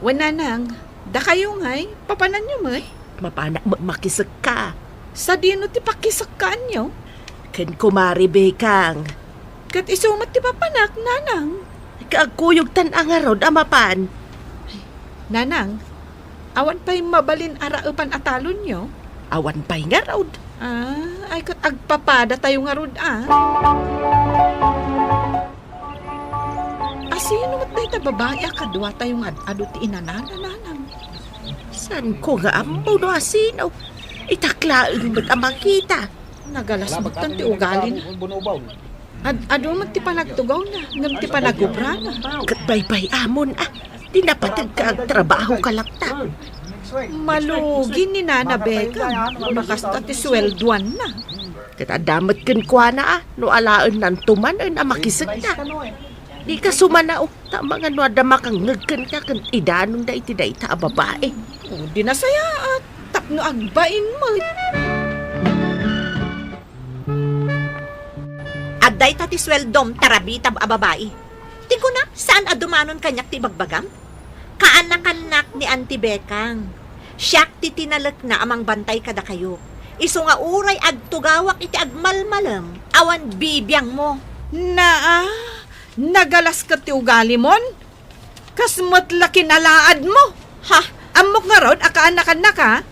Wen, nanang, dakayo ngay, papananyo met? Mapanak met makisekka. Sadino ti pakisekkaanyo? Ken Kumare Bekang. Ket isu met ti papanak, nanang. Agkuyogtan a ngarud a mapan. Nanang, awan pay mabalin a raepan a talonyo? Awan pay ngarud. Ah, ay ket agpapadatayo ngarud a. Asino met dayta babai a kaduatayo nga ad-adu ti inanana, nanang? Saanko nga ammo no asino? Itak laeng met a makita. Nagalas met ti ugalina. Ad-adu met ti panagtugawna, ngem ti panagubrana. Ket baybay-amon a, ti napateg ka agtrabaho ka latta. Malugi ni Nana Bekang, no kasta ti sueldoanna. Ket adda met kenkuana a, no alaennanto manen a makisekda. Di ka sumanao, ta amangan no adda makangngeg kenka ken idanonda iti dayta a babai. O, di nasayaat, tapno agbain met. Adda ita ti sueldom, tarabitab a babai. Ti kuna, saan a dumanon kaniak ti ibagbagam? Kaanakannak ni Auntie Bekang. Siak ti tinalekna a mangbantay kadakayo. Isu nga uray agtugawak iti agmalmalem, awan bibiangmo. Naa, nagalas ket ti ugalimon. Kas met la kinalaadmo. Ha? Ammok ngarud a kaanakannaka?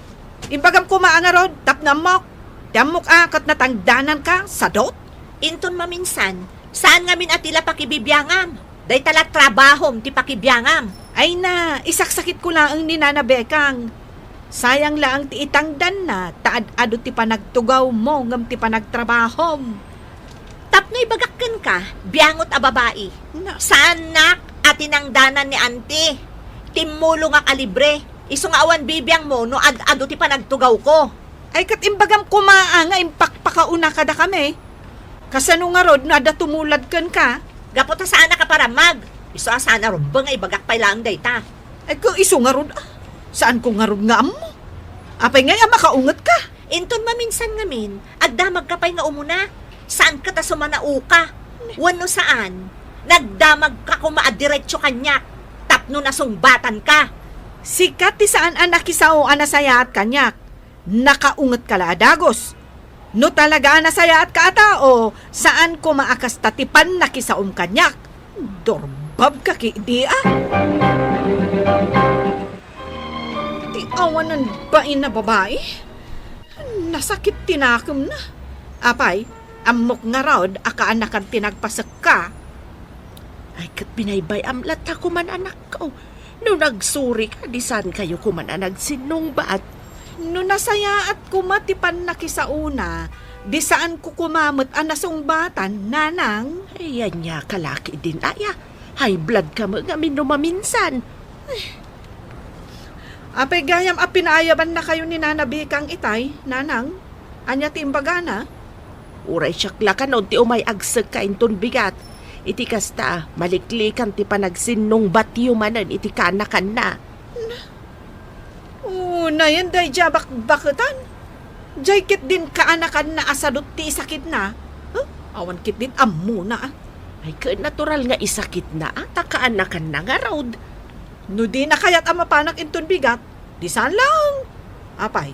Imbagam koma a ngarud, tapno ammok. Ti ammok a ket natangdananka, sadot? Inton maminsan, saan ngamin a ti la pakibibiangam. Dayta la trabahom ti pakibiangam. Ay na, isaksakitko laeng ni Nana Bekang. Sayang laeng ti itangdanna, ta ad-adu ti panagtugawmo ngem ti panagtrabahom. Tapno ibagak kenka, biangot a babai. Na- Saannak a tinangdanan ni Auntie. Timmulongak a libre. Isu nga awan bibiangmo no ad-adu ti panagtugawko. Ay, ket imbagam koma a nga impakpakauna kadakami. Kasano ngarud no adda tumulad kenka? Gapu ta saanak a parammag. Isu a saan a rumbeng nga ibagak pay laeng dayta. Ay, ket isu ngarud a. Saanko ngarud nga ammo. Apay ngay a makaungetka? Inton maminsan ngamin, agdamagka pay nga umuna. Saan ket a sumanaoka? Wenno saan, nagdamagka koma a diretso kaniak tapno nasungbatanka. Sika ti saan a nakisao a nasayaat kaniak. Nakaungetka la a dagus. No talaga a nasayaatka a tao, saan koma a kasta ti pannakisaom kaniak. Durbabka ketdi a. Ti awanan bain a babai. Nasakit ti nakemna. Apay, ammok ngarud a kaanakan ti nagpasekka. Ay, ket binaybay-am latta koman, anakko. No nagsurika, di saankayo koman a nagsinnungbat. No nasayaat koma ti pannakisaona, di saanko koma met a nasungbatan, nanang. Ay, ania ka la ketdin, aya. High blood ka met ngamin no maminsan. Apay gayam a pinaayabannakayo ni Nana Bikang itay, nanang? Ania ti imbagana? Uray siak la kano ti umay agsekka inton bigat. Iti kasta, maliklikan ti panagsinnungbatyo manen iti kaanakanna. Unayen daydiay a bakbaketan. Diay ketdin kaanakanna a sadot ti isakitna. Huh? Awan ketdin ammona, a. Ay, ket natural nga isakitna, a, ta kaanakanna ngarud. No dina kayat a mapanak inton bigat, di saan laeng. Apay,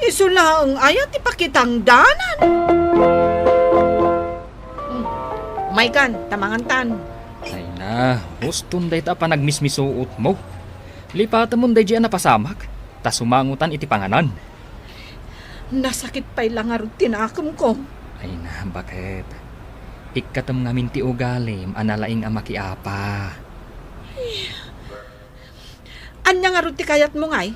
isu laeng aya ti pakitangdanan? Hmm, umaykan, ta mangantan. Ay na, huston dayta a panagmismisuotmo. Lipatemon daydiay a napasamak, ta sumangotan iti panganan. Nasakit pay la ngarud ti nakemko. Ay na, baket. Ikkatem ngamin ti ugalim a nalaing a makiapa. Ania ngarud ti kayatmo ngay?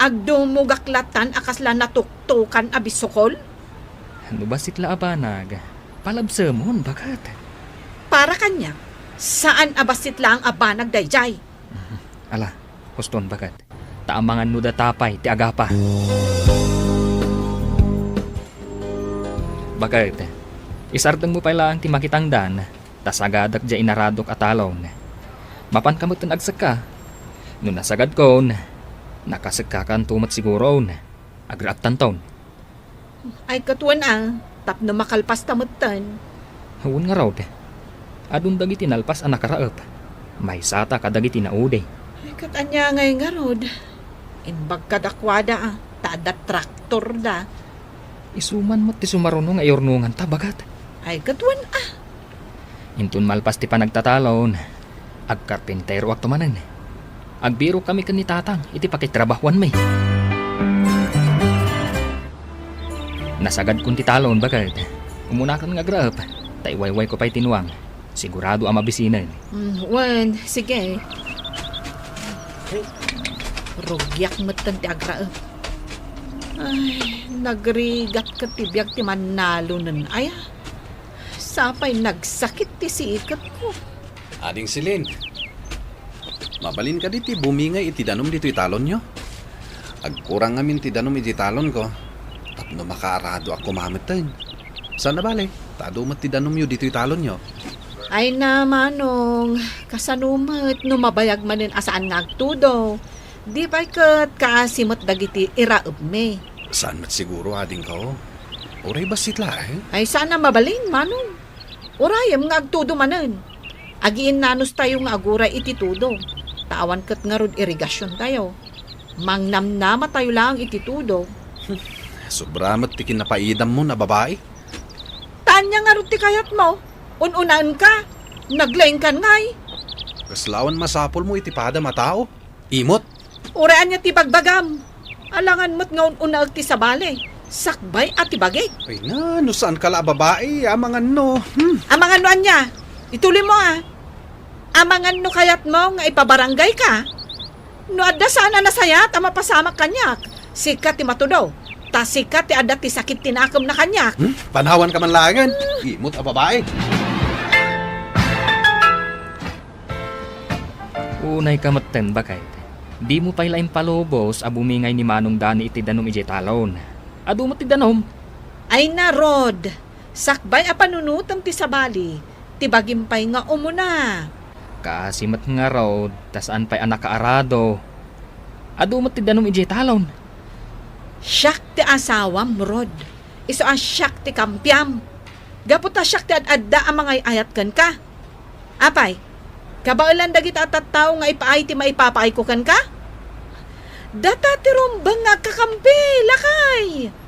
Agdumogak latan a kasla natuktokan a bisukol? No bassit la a banag, palabsemon, baket. Para kaniak, saan a bassit laeng a banag daydiay. Ala, huston, baket. Ta amangan no data pay ti agapa. Baket, isardengmo pay laeng ti makitangdan, ta sagadak diay inaradok a talon. Mapanka metten agsekka. No nasagadkon, nakasekkakanto met siguron. Agraabtanton. Ay, ket wen a, tapno makalpasta metten. Wen ngarud, adun dagiti nalpas a nakaraep. Maysata kadagiti naudi. Ay, ket ania ngay ngarud? Imbag kadakuada a, ta adda traktorda. Isu man met ti sumaruno nga iurnonganta, baket. Ay, ket wen a. Inton malpas ti panagtatalon, agkarpinteroakto manen. Agbirokkami ken ni Tatang iti pakitrabahuanmi. Nasagadkon ti talon, baket. Umunakan nga agraep, ta iwaywayko pay ti nuang. Sigurado a mabisinen. Mm, wen, sige. Rugiak metten ti agraem. Ay, nagrigat ket ti biag ti mannalonen aya. Sapay nagsakit ti siketko. Ading Celine, mabalin kadi ti bumingay iti danum ditoy talonyo? Agkurang ngamin ti danum iti talonko tapno makaarado a kumametten. Saan a bale, ta adu met ti danumyo ditoy talonyo. Ay na, Manong, kasano met no mabayag manen a saan nga agtudo? Di pay ket kaasi met dagiti iraebmi. Saan met siguro, adingko? Uray bassit laeng? Ay, saan a mabalin, Manong. Urayem nga agtudo manen. Agiinnanos tayo nga aguray iti tudo. Ta awan ket ngarud irigasion tayo. Mangnamnama tayo laeng iti tudo. Sobra met ti kinapaidammo a babai. Ta ania ngarud ti kayatmo? Un-unaenka? Naglengkan ngay? Kasla awan masapulmo iti padam a tao? Imot. Uray ania ti bagbagam? Alangan met nga un-unaek ti sabali. Sakbay a ti bagik. Ay na, no saan ka la a babai, amangan no. Hmm. Amangan no ania? Ituloy mo, a. Amangan no kayatmo nga ipabarangay ka? No adda saan a nasayaat a mapasamak kaniak, sika ti matudo. Ta sika ti adda ti sakit ti nakem na kaniak. Hmm? Panawan ka man laengen. Imot a babai. Unay ka metten, baket. Dimo pay la impalubos a bumingay ni Manong Dani iti danum idiay talon. Adu met ti danum. Ay na, Rod. Sakbay a panunotem ti sabali, ti bagim pay nga umuna. Kaasi met ngarud, ta saan pay a nakaarado. Adu met ti danum idiay talon. Siak ti asawam, Rod. Isu a siak ti kampiam. Gapu ta siak ti ad-adda a mangay-ayat kenka. Apay, kabaelan dagita a tattao nga ipaay ti maipapaayko kenka? Data ti rumbeng nga agkakampi, lakay!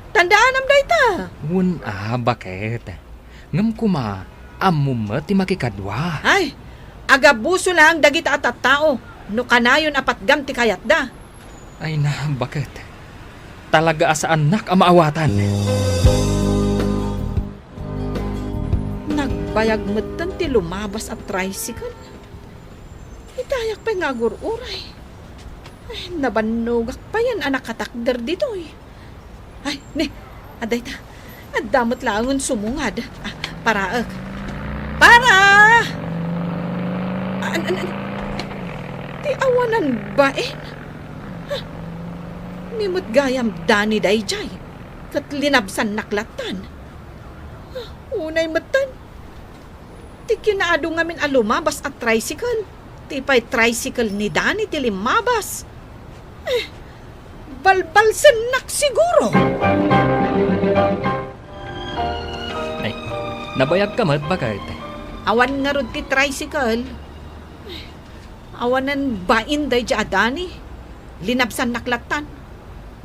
Tandaanam dayta! Wen a, baket. Ngem koma, ammom met ti makikadua. Ay, agabuso laeng dagita a tattao no kanayon a patgam ti kayatda. Ay na, baket. Talaga a saannak a maawatan. Nagbayag metten ti lumabas a tricycle. Itayak pay nga agur-uray. Ay, nabannogak payen a nakatakder ditoy. Ay, ni, adda ita. Adda met laengen sumungad. Ah, paraek. Para! An, an, an, ti awanan bain? Ha? Ni met gayam Dani daydiay, ket linabsannak lattan. Ha? Unay metten. Ti kinaadu ngamin a lumabas a tricycle, ti pay tricycle ni Dani ti limmabas. Eh, balbalsennak siguro. Ay, nabayag ka met, baket. Awan ngarud ti tricycle. Awanen bain daydiay a Dani. Linabsannak lattan.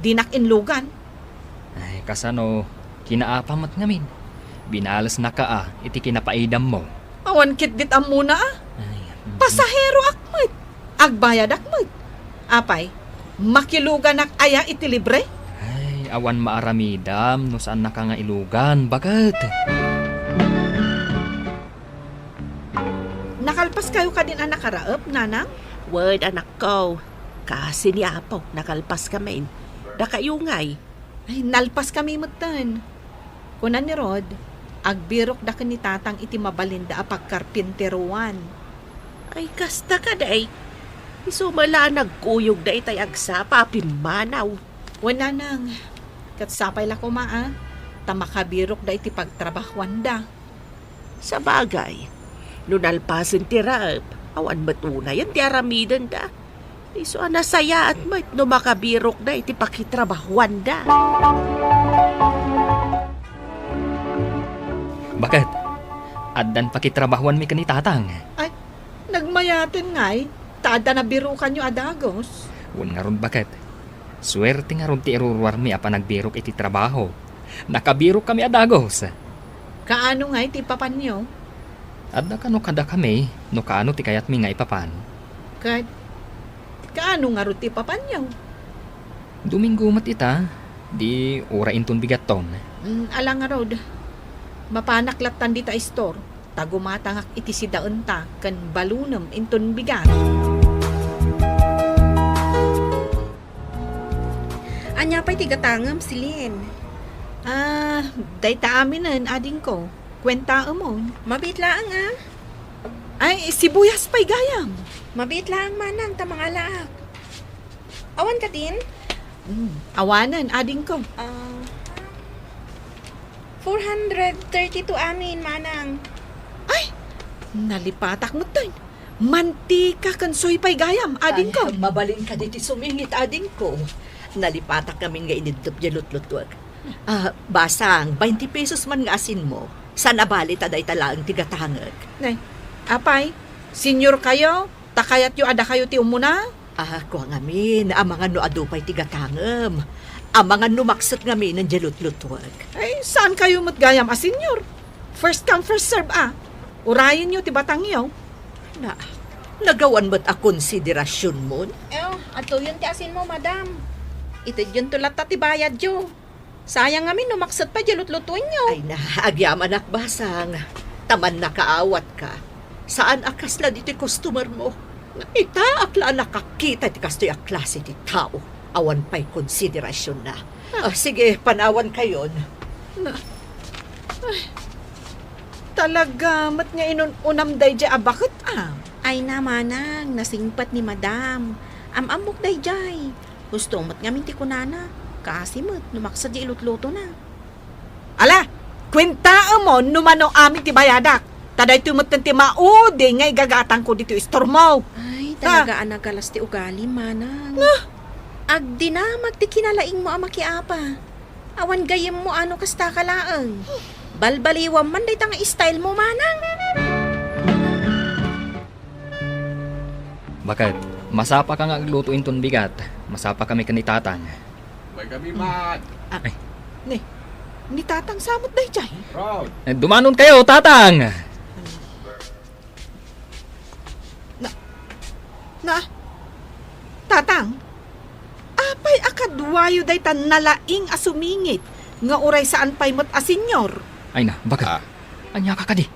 Dinak inlugan. Ay, kasano, kinaapa met ngamin. Binalesnaka a iti kinapaidammo. Awan ketdit ammona a. Ay, mm. Pasaheroak met. Agbayadak met. Apay, makiluganak aya iti libre? Ay, awan maaramidam no saannaka nga ilugan, baket. Nakalpaskayo kadin a nakaraep, nanang? Wen, anakko. Kaasi ni Apo, nakalpaskamin. Dakayo ngay? Ay, nalpaskami metten. Kuna ni Rod, agbirokda ken ni Tatang iti mabalinda a pagkarpinteroan. Ay, kasta kadi. Isu met la a nagkuyogda itay agsapa a pimmanaw. Wen, nanang. Ket sapay la koma a, ta makabirokda iti pagtrabahuanda. Sabagay, no nalpasen ti raep, awan met unayen ti aramidenda. Isu a nasayaat met no makabirokda iti pakitrabahuanda. Baket, addan pakitrabahuanmi ken ni Tatang? Ay, nagmayaten ngay, ta adda nabirokanyo a dagus. Wen ngarud, baket. Suerte ngarud ti iruruarmi a panagbirok iti trabaho. Nakabirokkami a dagus. Kaano ngay ti ipapanyo? Adda kano kadakami no kaano ti kayatmi nga ipapan. Ket kaano ngarud ti ipapanyo? Domingo met ita, di uray inton bigatton. Mm, ala ngarud. Mapanak lattan dita a store. ta gumatangak iti sidaenta ken balunem inton bigat. Ania pay ti gatangem, Celine? Ah, dayta aminen, adingko. Kuentaemon. Mabiit laeng, ah. Ay, sibuyas pay gayam. Mabiit laeng manang ta mangalaak. Awan kadin? Hmm, awanen, adingko. Ah, four hundred thirty-two amin, manang. Ay, nalipatak metten. Mantika ken soy pay gayam, adingko. Ay, mabalin kadi ti sumingit, adingko. Nalipatak ngamin nga iniddep diay lutlutuek. Ah, basang, bainte pesos man nga asinmo. Saan a bali ta dayta laeng ti gatangek. Nay, apay, senior kayo, ta kayatyo a dakayo ti umuna? Ah, kua ngamin, amangan no adu pay ti gatangem. Amangan no makset ngamin diay lutlutuek. Ay, saan kayo met gayam a senior? First come, first serve, ah. Urayenyo ti batangyo. Na, nagawan met a konsiderasyonmon? Eh, atuyon ti asinmo, madam. Itedyonto latta ti bayadyo. Sayang ngamin no makset pay diay lutlutuenyo. Ay na, agyamanak, basang. Ta mannakaawatka. Saan a kasla ditoy customer mo. Itaak la a nakakita ti kastoy a klase ti tao. Awan pay konsiderasyon na. Ah. Ah, sige, panawan kayon. Na, ay, talaga met nga inun-unam daydiay a baket, ah. Ay na, manang, nasingpet ni madam. Am-ammok daydiay. Husto met ngamin ti kunana, kaasi met no makset diay ilutlutona. Ala, kuentaemon no mano amin ti bayadak. Ta daytoy metten ti maudi nga igagatangko ditoy istormo. Ay, ha? Talaga a nagalas ti ugalim, manang. Nga? Agdinamag ti kinalaingmo a makiapa. Awan gayyemmo a no kasta ka laeng. Balbaliwam man dayta nga style mo, manang. Baket, masapa ka nga agluto inton bigat. Masapa kami ken ni Tatang. May kami man. Ah, ay. Ni, ni Tatang sa met daydiay? Proud. Eh, dumanon kayo, Tatang! Na, na, Tatang, apay a kaduayo dayta nalaing a sumingit nga uray saan pay met a senior? Ay na, baket. Ah. Ania ka kadi?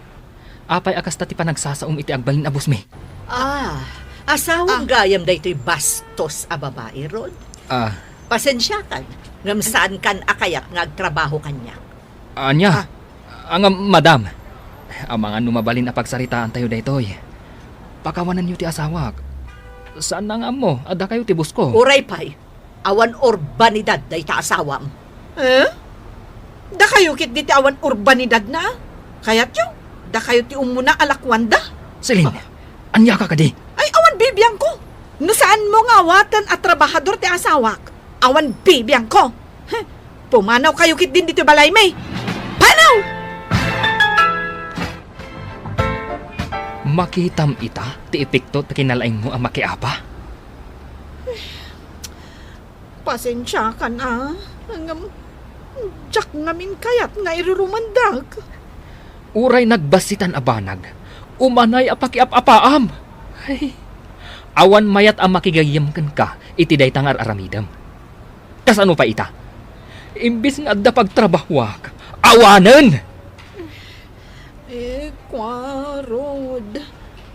Apay a kasta ti panagsasaom iti agbalin a bossmi? Ah, asawam Ah. gayam daytoy bastos a babai, Rod? Ah. Pasensiakan, ngem saankan a kayat nga agtrabaho kaniak. Ania? Ah. Ah, ngem, madam, amangan no mabalin a pagsaritaantayo daytoy. Pakawanenyo ti asawak. Saanna nga ammo a dakayo ti boss ko. Uray pay, awan urbanidad dayta asawam. Eh? Dakayo ketdi ti awan urbanidadna? Kayatyo, dakayo ti umuna a lakuanda? Celine, Ah. ania ka kadi? Ay, awan bibiangko. No saanmo nga awaten a trabahador ti asawak, awan bibiangko. Heh, pumanaw kayo ketdin ditoy balaymi. Panaw! Makitam ita ti epekto ti kinalaingmo a makiapa? Pasensiakan a, ngem diak ngamin kayat nga irurumendak. Uray nagbassitan a banag, umanay a pakiap-apaam. Ay, awan mayat a makigayyem kenka iti dayta nga ar-aramidem. Kasano pay ita? Imbes nga adda pagtrabahuak, awanen! Eh, kua, Rod.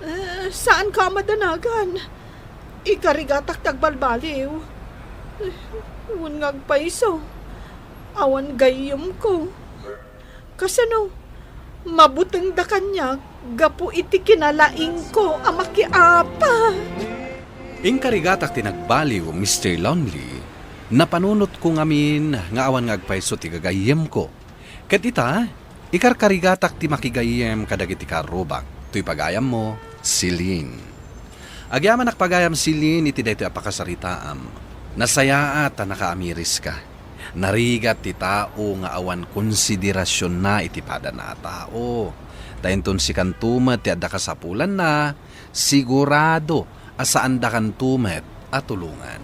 Eh, saanka a madanagan. Ikarigatak ti agbalbaliw. Eh, wen nga agpayso, awan gayyemko. Kasano? Mabutengda kaniak gapu iti kinalaingko a makiapa. Inkarigatak ti nagbaliw, Mister Lonely. Napanunotko ngamin nga awan nga agpayso ti gagayyemko. Ket ita, ikarkarigatak ti makigayyem kadagiti karrubak, toy pagayammo, Celine. Agyamanak pagayam, Celine, iti daytoy a pakasaritaam. Nasayaat a nakaamiriska. Narigat ti tao nga awan konsiderasionna iti padana a tao. Ta inton sikanto met ti adda kasapulanna, sigurado a saandakanto met a tulongan.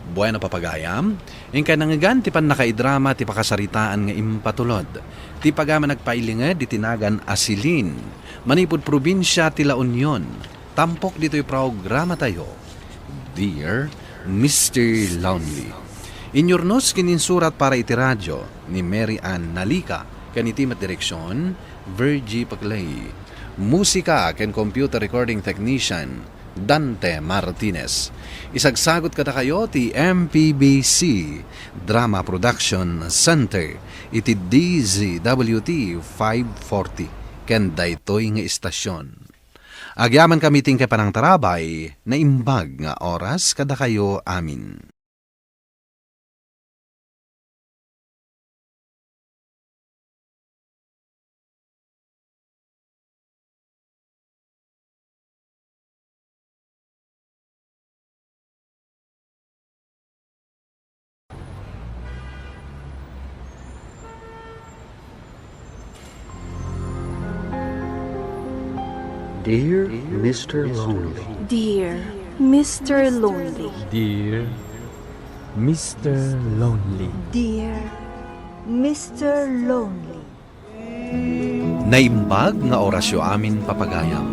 Bueno, papagayam, inkay nangngegan ti pannakaidrama ti pakasaritaan nga impatulod ti pagayam a nagpailinged iti nagan a Celine, manipud probinsia ti La Union, tampok ditoy programatayo, Dear Mister Lonely. Inyurnos ken insurat para iti radio ni Mary Ann Nalica, Ken iti met direksion, Virgie Paclay. Musika ken computer recording technician, Dante Martinez. Isagsagut kadakayo ti M P B C Drama Production Center iti D Z W T five forty ken daytoy nga istasyon. Agyamankami ti inkay panangtarabay, naimbag nga oras kadakayo amin. Dear Mister Lonely. Dear Mister Lonely. Dear Mister Lonely. Dear Mister Lonely. Naimbag nga orasyo amin, papagayam.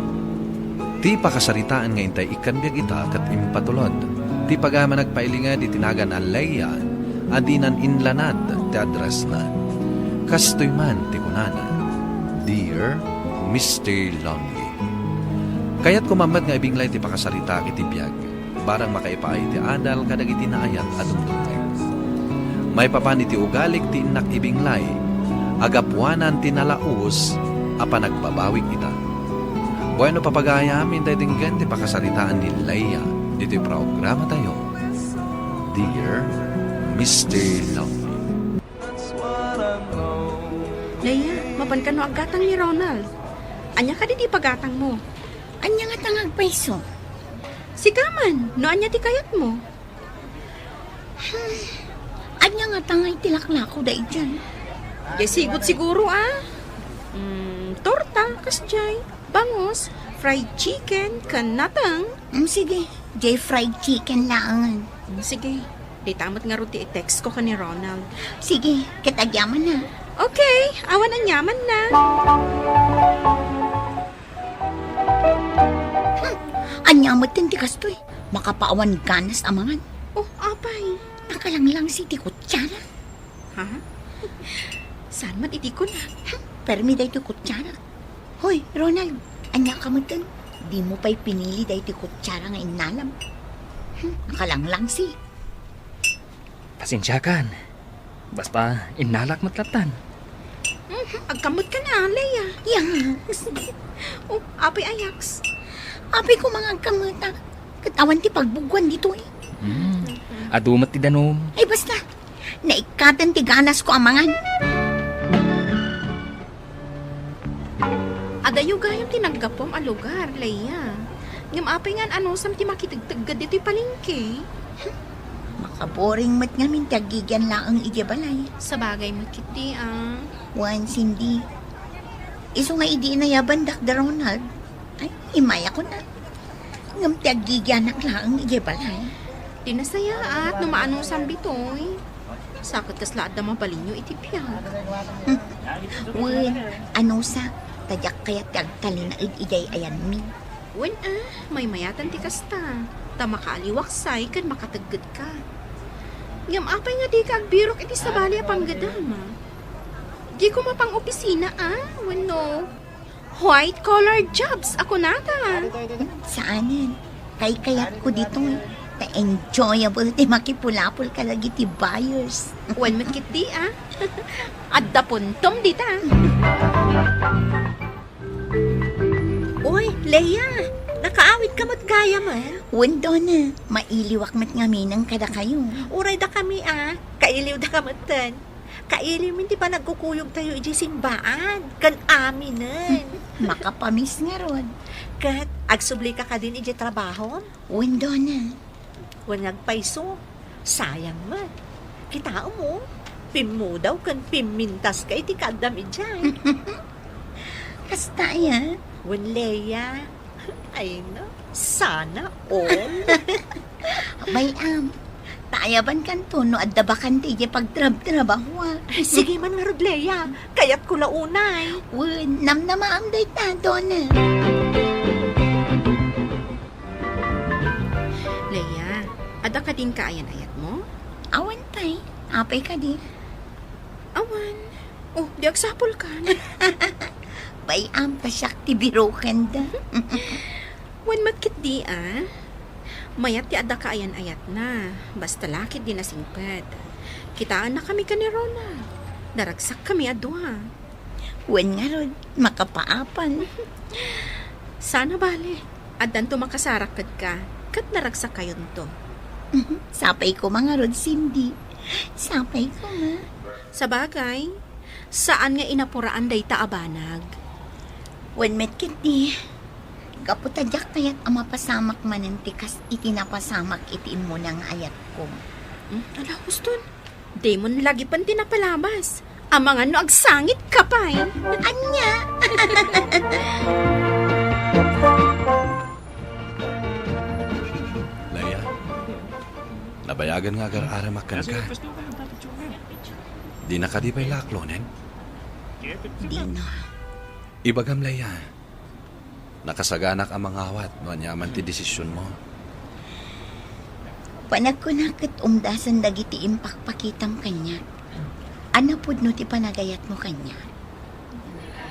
Ti pakasaritaan nga intay ikkan biag ita ket impatulod. Ti pagayam a nagpailinged iti nagan a Leia a dinan inlanad ti addressna. Kastoy man ti kunana, "Dear Mister Lonely." Kayatko man met nga ibinglay ti pakasaritak iti biag. Barang makaipaay ti adal kadagiti naayat a dumdumngeg. Maipapan iti ugalik ti innak ibinglay, a gapuanan ti nalaus a panagbabawik ita. Bueno, papagayam, intay denggen ti pakasaritaan ni Leia ditoy programatayo, Dear Mister Love. Leia, mapan kano aggatang ni Ronald? Ania kadi ti ipagatangmo? Ania ngata nga agpayso? Sika man, no ania ti kayatmo? Hmm, ania ngata nga iti laklako daydiay? Diay sigut siguro, a? Mm, torta, kasdiay. Bangus, fried chicken, ken nateng. Mm, sige, diay fried chicken laengen. Mm, sige, dayta met ngarud ti i-text ko ken ni Ronald. Sige, ket agyaman na. Okay, awan aniamanna. Hmm, ania met ti kastoy? Makapaawan ganas a mangan. Oh, apay? Nakalanglangsi ti kutsara. Ha? Saan met iti kuna? Hmm, permi daytoy kutsara. Hoy, Ronald, ania ka metten? Dimo pay pinili daytoy kutsara nga innalam. Hmm, nakalanglangsi. Pasensiakan. Basta, innalak met lattan. Mhm, agkamot ka na, Leia. Yaks. Oh, apay a yaks? Apay ko mga agkamot, a. Ket awan ti pagbugwan ditoy. Hmm. Adu met ti danum. Ay, basta. Naikkaten ti ganasko a mangan. Adayo gayam ti naggapuam a lugar, Leia. Ngem apay nga anusam ti makitegtegged ditoy palengke? Makaboring met ngamin ti aggigian laeng idiay balay. Sabagay met ketdi, a. Wen, Cindy, isu nga idi inayabandak da Ronald, ay, immayakon a. Ngem ti aggigianak laeng idiay balay. Di nasayaat no maanusam ditoy. Sa ket kasla adda mabalinyo iti biag. Wen, anusa, ta diak kayat ti agtalinaed idiay ayanmi. Wen a, maymayatan ti kasta, ta makaaliwaksay ken makateggedka. Ngem apay nga dika agbirok iti sabali a panggedam? Dika mapang-opisina a, wenno white-collar jobs a kunata? Saanen. Kaykayatko ditoy, ta enjoyable ti makipulapol kadagiti buyers. Wen met ketdi a. Adda puntom dita. Uy, Leia, nakaawidka met gayamen? Wen, Dona, mailiwak met ngaminen kadakayo. Uray dakami a, kailiwdaka metten. Kailiwmin ti panagkukuyogtayo idiay simbaan, ken aminen. Makapamiss ngarud. Ket agsublika kadin idiay trabahom? Wen, Dona. Wen nga agpayso, sayang met. Kitaem, o, pimmudaw ken pimmintaska iti kaaddam idiay. Kasta aya? Wen, Leia. Ay, no. Sana all. Bay-am, ta ayabankanto no adda bakante idiay pagtrabtrabahoak. Sige man ngarud, Leia. Kayatko la unay. Wen, namnamaam dayta, Dona. Leia, adda kadin kaayan-ayatmo? Awan pay. Apay kadi? Awan. Oh, di agsapulkan. Bay-am ta siak ti birokenda. Wen met ketdi, a. Mayat ti adda kaayan-ayatna, basta la ketdi nasingpet. Kitaennakami ken ni Ronald. Naragsakkami a dua. Wen ngarud, makapaapan. Saan a bale, addanto makasarak kenka, ket naragsakkayonto. Sapay koma ngarud, Cindy. Sapay koma. Sabagay, saan nga inapuraan dayta a banag. Wen met ketdi, gapu ta diak kayat a mapasamak manen ti kas iti napasamak iti immuna nga ayatko. Hmm, ala, huston. Dimon lagipen ti napalabas. Amangan no agsangitka pay. Ania? Leia, nabayagen nga agar-aramak kenka. Dina kadi pay la aklonen? Dina. Ibagam, Leia, nakasaganak a mangawat no aniaman ti desisionmo. Panagkunak ket umdasen dagiti impakpakitam kaniak. Ania pudno ti panagayatmo kaniak?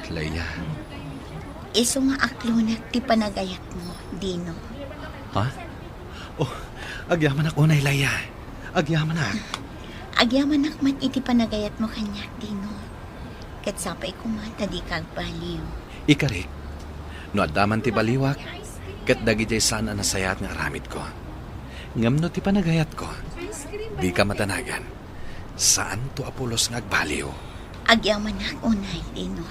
Leia. Isu nga aklonak ti panagayatmo, Dino. Ha? Oh, agyamanak unay, Leia. Agyamanak. Agyamanak met iti panagayatmo kaniak, Dino. Ket sapay koma ta dika agbaliw. Ikarik, no adda man ti baliwak, ket dagidiay saan a nasayaat nga aramidko. Ngem no ti panagayatko, dika madanagan, saanto a pulos nga agbaliw. Agyamanak unay, Dino.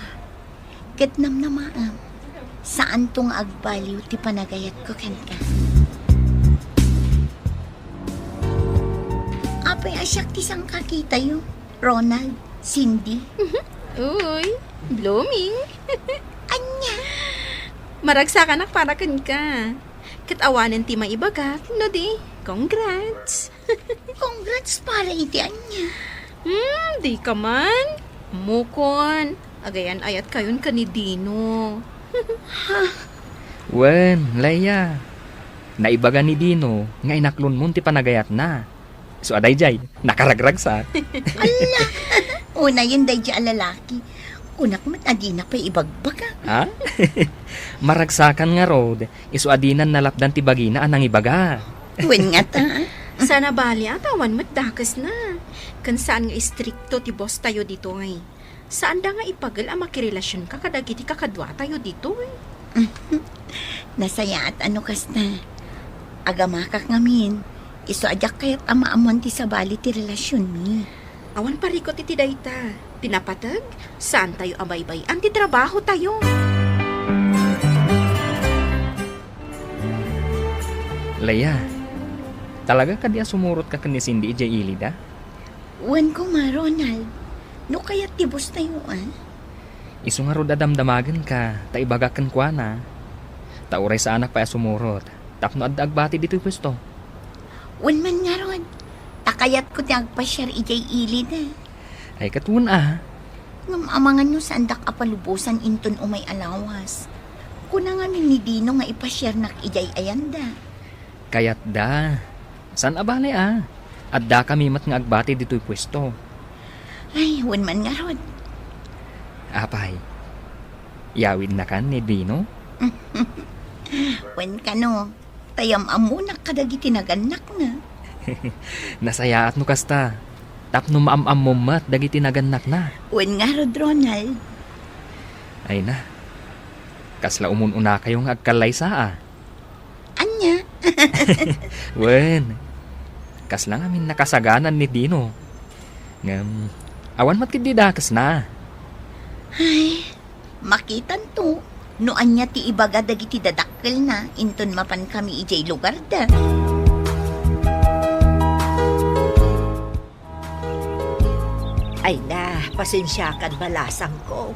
Ket namnamaem, saanto nga agbaliw ti panagayatko kenka. Apay a siak ti sangkakitayo, Ronald, Cindy? Uy, blooming. Ania? Maragsakanak para kenka. Ket awanen ti maibagak, no di, congrats. Congrats para iti ania? Hmm, dika man. Ammokon, agayan-ayatkayon ken ni Dino. Ha? Wen, Leia. Naibaga ni Dino nga inaklonmon ti panagayatna. Isu a daydiay, nakaragragsak. Alla! Unayen daydiay a lalaki. Kunak met a dina pay ibagbaga. Ha? Maragsakan ngarud, isu a dinan nalapdan ti bagina a nangibaga. Wen ngata. Saan a bale a ta awan met dakesna. Ken saan nga istrikto ti boss tayo ditoy. Saanda nga ipagel a makirelasionka kadagiti kakaduatayo ditoy. Nasayaat a no kasta. Agamakak ngamin, isu a diak kayat a maammoan ti sabali ti relasionmi. Awan parikut iti dayta. Ti napateg, saantayo a baybay-an ti trabahotayo. Leia, talaga kadi a sumurotka ken ni Cindy idiay ilida? Wen koma, Ronald. No kayat ti boss tayo, a? Isu ngarud a damdamagenka, ta ibagak kenkuana. Ta uray saanak pay a sumurot, tapno adda agbati ditoy puesto. Wen man ngarud, ta kayatko ti agpasiar idiay ilida. Ay, ket wen a. Ngem amangan no saandak a palubosan inton umay a lawas. Kuna ngamin ni Dino nga ipasiarnak idiay ayanda. Kayatda. Saan a bale a. Addakami met nga agbati ditoy puesto. Ay, wen man ngarud. Apay, yawidnakan ni Dino? Wen kano, ta yam-ammonak kadagiti nagannakna. Nasayaat no kasta, tapno maam-ammom met dagiti nagannakna. Wen ngarud, Ronald. Ay na, kasla umun-unakayo nga agkallaysa a. Ania? Wen, kasla ngamin nakasaganan ni Dino. Ngem, awan met ketdi dakesna. Ay, makitanto no ania ti ibaga dagiti dadakkelna inton mapankami idiay lugarda. Ay na, pasensiakan, balasangko.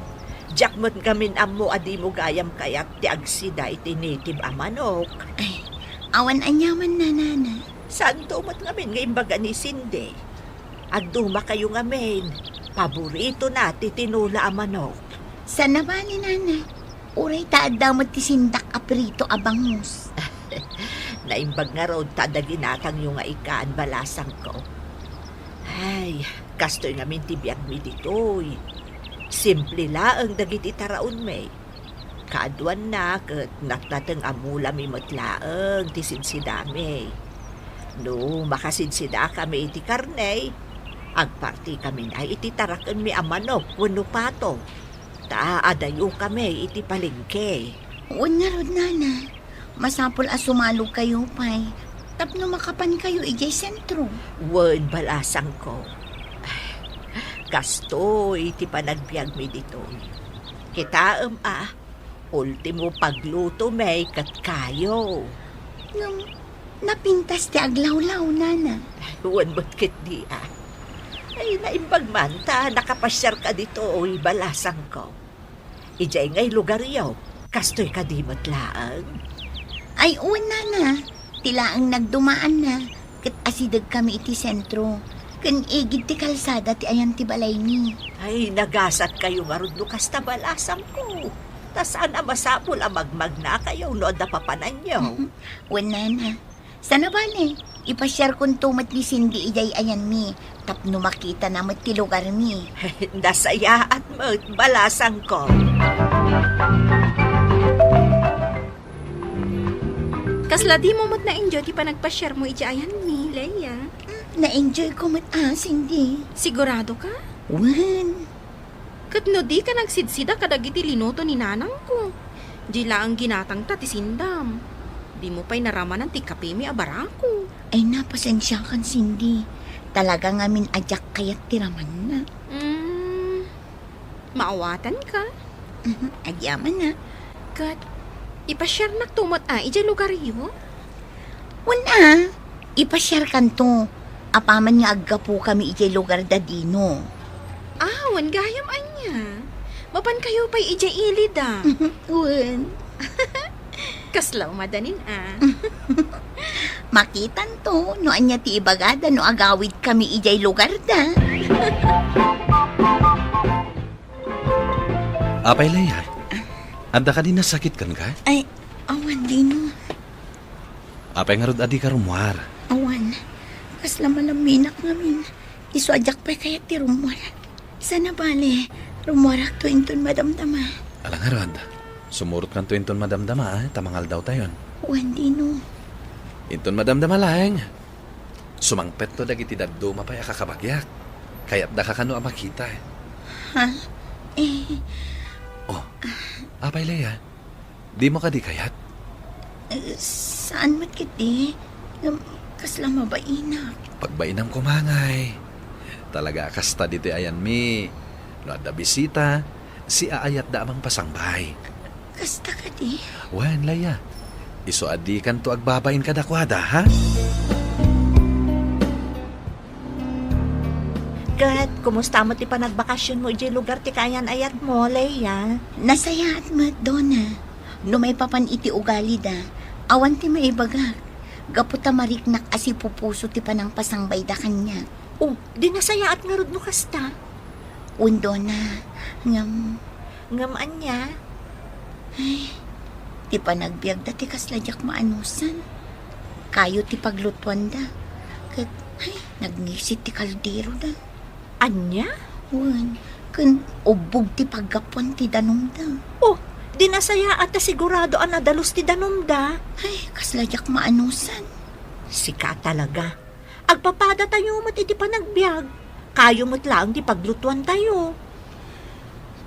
Diak met ngamin ammo a dimo gayam kayat ti agsida iti native a manok. Ay, awan aniaman, nanana. Saanto met ngamin nga imbaga ni Cindy? Agdumakayo ngamin, paboritona ti tinola a manok. Saan a bale, nana. Uray ta adda met ti sindak a prito a bangus. Naimbag ngarud ta adda ginatangyo nga ikan, balasangko. Ay, kastoy ngamin ti biagmi ditoy. Simple laeng dagiti taraonmi. Kaaduanna ket natnateng a mulami met laeng ti sidsidami. No makasidsidakami iti karne, agpartikamin iti tarakenmi a manok wenno pato, ta adayokami iti palengke. Wen ngarud, nana, masapul a sumalogkayo pay tapno makapankayo idiay sentro. Wen, balasangko. Kastoy ti panagbiagmi ditoy. Kitaem a, ultimo paglutomi ket kayo. Ngem napintas ti aglawlaw, nana. Wen met ketdi a. Ay, naimbag man ta nakapasiarka ditoy, balasangko. Idiay ngay lugaryo, kastoy kadi met laeng? Ay, wen, nana. Ti laeng nagdumaanna, ket asidegkami iti sentro. Ken igid ti kalsada ti ayan ti balaymi. Ay, nagasatkayo ngarud no kasta, balasangko. Ta saan a masapul a magmagnakayo no adda papananyo. Wen, nana. Sana bale, ipasiarkonto met ni Cindy idiay ayanmi tapno makitana met ti lugarmi. Nasayaat met, balasangko. Kasla dimo met na-enjoy ti panagpasiarmo idiay ayanmi, Leia? Mm, na-enjoy ko met a, Cindy. Sigurado ka? Wen. Ket no dika nagsidsida kadagiti linuto ni nanangko, di laeng ginatangta ti sindam. Dimo pay naramanan ti kapemi a barako. Ay, na, pasensiakan, Cindy. Talaga ngamin a diak kayat ti ramanna. Mm, maawatanka? Mhm, agyamanak. Ket ipasiarnakto met a idiay lugaryo? Wen a, ipasiarkanto. Apaman nga aggapukami idiay lugar da Dino. Ah, wen gayam ania. Mapankayo pay idiay ilida. Wen. Kasla madanin a. Makitanto no ania ti ibagada no agawidkami idiay lugarda. Apay, Leia, adda kadi nasakit kenka? Ay, awan, Dino. Apay ngarud a dika rummuar? Awan, kasla malaminak ngamin. Isu a diak pay kayat ti rummuar. Sana bale, rummuarakto inton madamdama. Ala ngarud, sumurotkanto inton madamdama, a, ta mangaldawtayon. Wen, Dino. Inton madamdama laeng. Sumangpetto dagiti dadduma pay a kakabagiak. Kayatdaka kano a makita. Ha? Eh. Oh, apay, Leia? Dimo kadi kayat? Eh, saan met ketdi? Ngem kasla mabainak. Pagbainam koma ngay. Talaga a kasta ditoy ayanmi. No adda bisita, siaayatda a mangpasangbay. Kasta kadi? Wen, Leia. Isu a dikanto agbabain kadakuada, ha? Ket, kumusta met ti panagbakasionmo idiay lugar ti kaayan-ayatmo, Leia? Nasayaat met, Dona. No maipapan iti ugalida, awan ti maibagak. Gapu ta mariknak a sipupuso ti panangpasangbayda kaniak. Oh, di nasayaat ngarud no kasta? Wen, Dona. Ngem, Ngem ania? Ay, ti panagbiagda ti kasla diak maanusan. Kayo ti paglutuanda. Ket, ay, nagnisit ti kalderoda. Ania? Wen, ken ubbog ti paggapuan ti danumda. Oh, di nasayaat ta sigurado a nadalus ti danumda. Ay, kasla diak maanusan. Sika talaga. Agpapadatayo met iti panagbiag. Kayo met laeng ti paglutuantayo.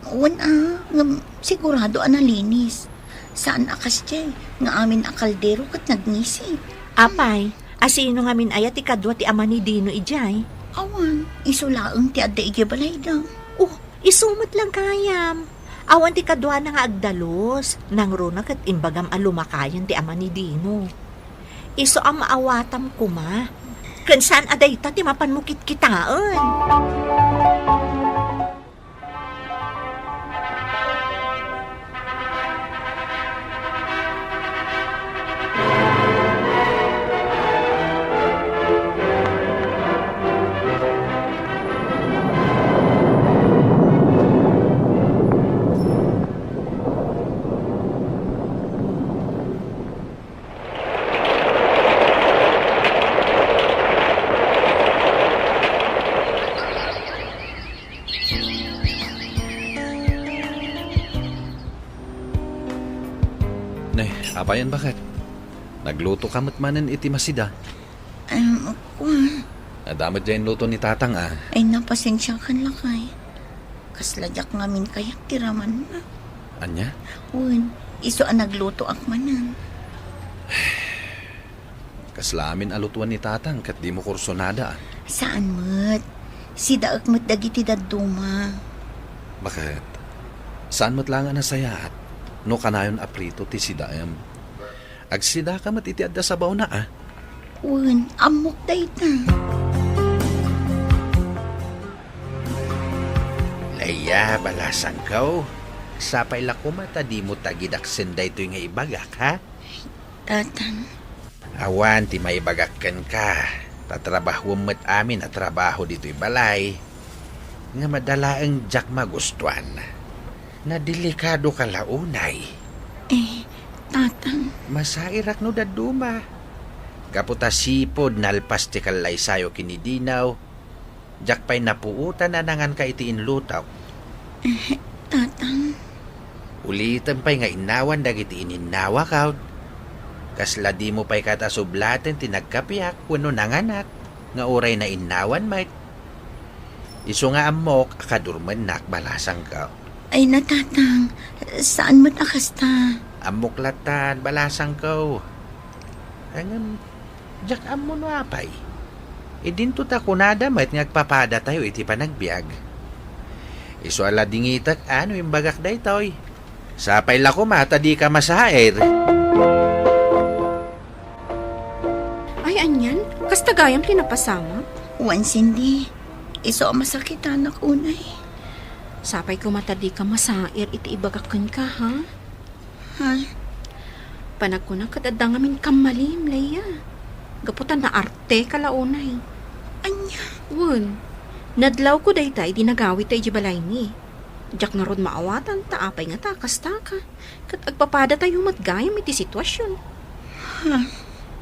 Wen a, ngem sigurado a nalinis. Saan a kasdiay nga amin a kaldero ket nagnisit. Apay, asino ngamin aya ti kadua ti ama ni Dino idiay? Awan, isu laeng ti adda idiay balayda. Oh, isu met la gayam. Awan ti kaduana nga agdalus, nangruna ket imbagam a lumakayan ti ama ni Dino. Isu a maawatam koma. Ken saan a dayta ti mapanmo kitkitaen. Payen, baket? Nagluto ka met manen iti masida? Em, kuan. Adda met diay inluto ni Tatang, a. Ay, napasensiakan, lakay. Kasla diak ngamin kayat ti ramanna. Ania? Wen, isu a naglutoak manen. Kasla amin a lutoan ni Tatang ket dimo kursunada, a. Saan met. Sidaek met dagiti dadduma. Baket? Saan met la nga nasayaat no kanayon a prito ti sidaem. Agsidaka met iti adda sabawna, a. Wen, ammok dayta. Leia, balasangko. Sapay la koma ta dimo tagidaksen daytoy nga ibagak, ha? Tatang. Awan ti maibagak kenka. Tatrabahuem met amin a trabaho ditoy balay. Ngem adda laeng diak magustuan. Nadelikadoka la unay. Eh, Tatang. Masairak no dadduma. Gapu ta sipud nalpas ti kallaysayo ken ni Dino, diak pay napuotan a nanganka iti inlutok. Eh, Tatang. Ulitem pay nga innawan dagiti ininnawak, a. Kasla dimo pay kayat a sublaten ti nagkapiak wenno nanganak nga uray nainnawan met. Isu nga ammok a kadurmennak, balasangko. Ay na, Tatang, saan met a kasta. Ammok lattan, balasangko. Ngem, diak ammo no apay. Idinto ta kunada met nga agpapadatayo iti panagbiag. Isu a la dingitek a no imbagak daytoy. Sapay la koma ta dika masair. Ay, anian? Kasta gayam ti napasamak? Wen, Cindy. Isu a masakitanak unay. Sapay koma ta dika masair iti ibagak kenka, ha? Ha? Panagkunak ket adda ngamin kammalim, Leia. Gapu ta naarteka la unay. Ania? Wen, nadlawko dayta idi nagawidta idiay balaymi. Diak ngarud maawatan ta apay ngata a kastaka. Ket agpapadatayo met gayam iti situasion. Ha?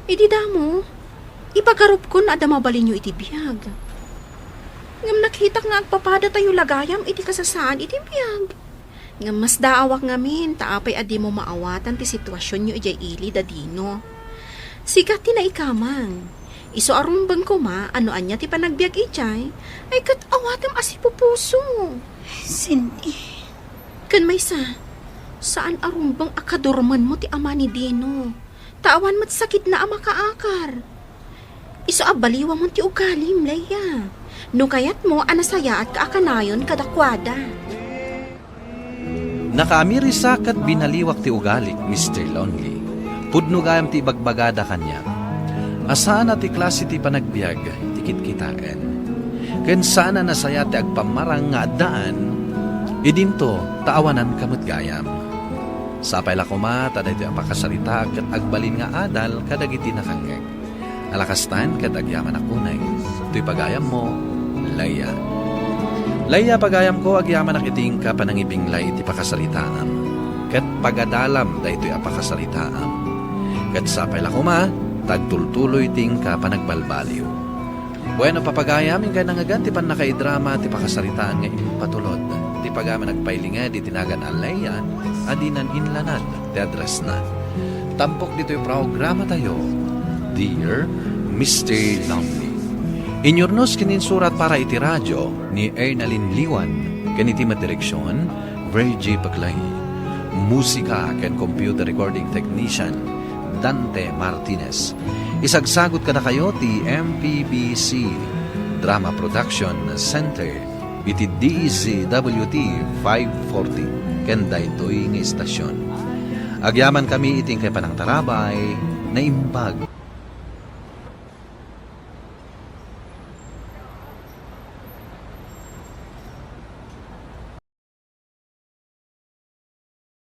Idi damo, ipagarupkon a adda mabalinyo iti biag. Ngem nakitak nga agpapadatayo la gayam iti kasasaan iti biag. Ngem masdaawak ngamin ta apay a dimo maawatan ti situasionyo idiay ili da Dino. Sika ti naikamang. Isu a rumbeng koma a no ania ti panagbiag idiay, ay ket awatem a sipupuso. Cindy. Ken maysa, saan a rumbeng a kadurmenmo ti ama ni Dino, ta awan met sakitna a makaakar. Isu a baliwamon ti ugalim, Leia. No kayatmo a nasayaatka a kanayon kadakuada. Nakaamirisak ket binaliwak ti ugalik, Mister Lonely. Pudno gayam ti ibagbagada kaniak a saan a ti klase ti panagbiag ti kitkitaen. Ken saan a nasayaat ti agpammarang nga addaan idinto ta awananka met gayam. Sapay la koma ta daytoy a pakasaritaak ket agbalin nga adal kadagiti nakangngeg. Ala kastan ket agyamanak unay. Toy pagayammo, Leia. Leia, pagayamko, agyamanak iti inka panangibinglay iti pakasaritaam. Ket pagadalam daytoy a pakasaritaam. Ket sapay la koma, ta agtultuloy ti inka panagbalbaliw. Bueno, papagayam, inkay nangngegan ti pannakaidrama ti pakasaritaan nga impatulod. Ti pagayam a nagpailinged iti nagan a Leia a dinan inlanad ti addressna. Tampok ditoy programatayo, Dear Mister Lonely. Inyurnos ken insurat para iti radio ni Ernalyn Liwan ken iti met direksion, Virgie Paclay. Musika ken computer recording technician, Dante Martinez. Isagsagut kadakayo ti M P B C Drama Production Center iti D Z W T five forty ken daytoy nga istasion. Agyamankami iti inkay panangtarabay, naimbag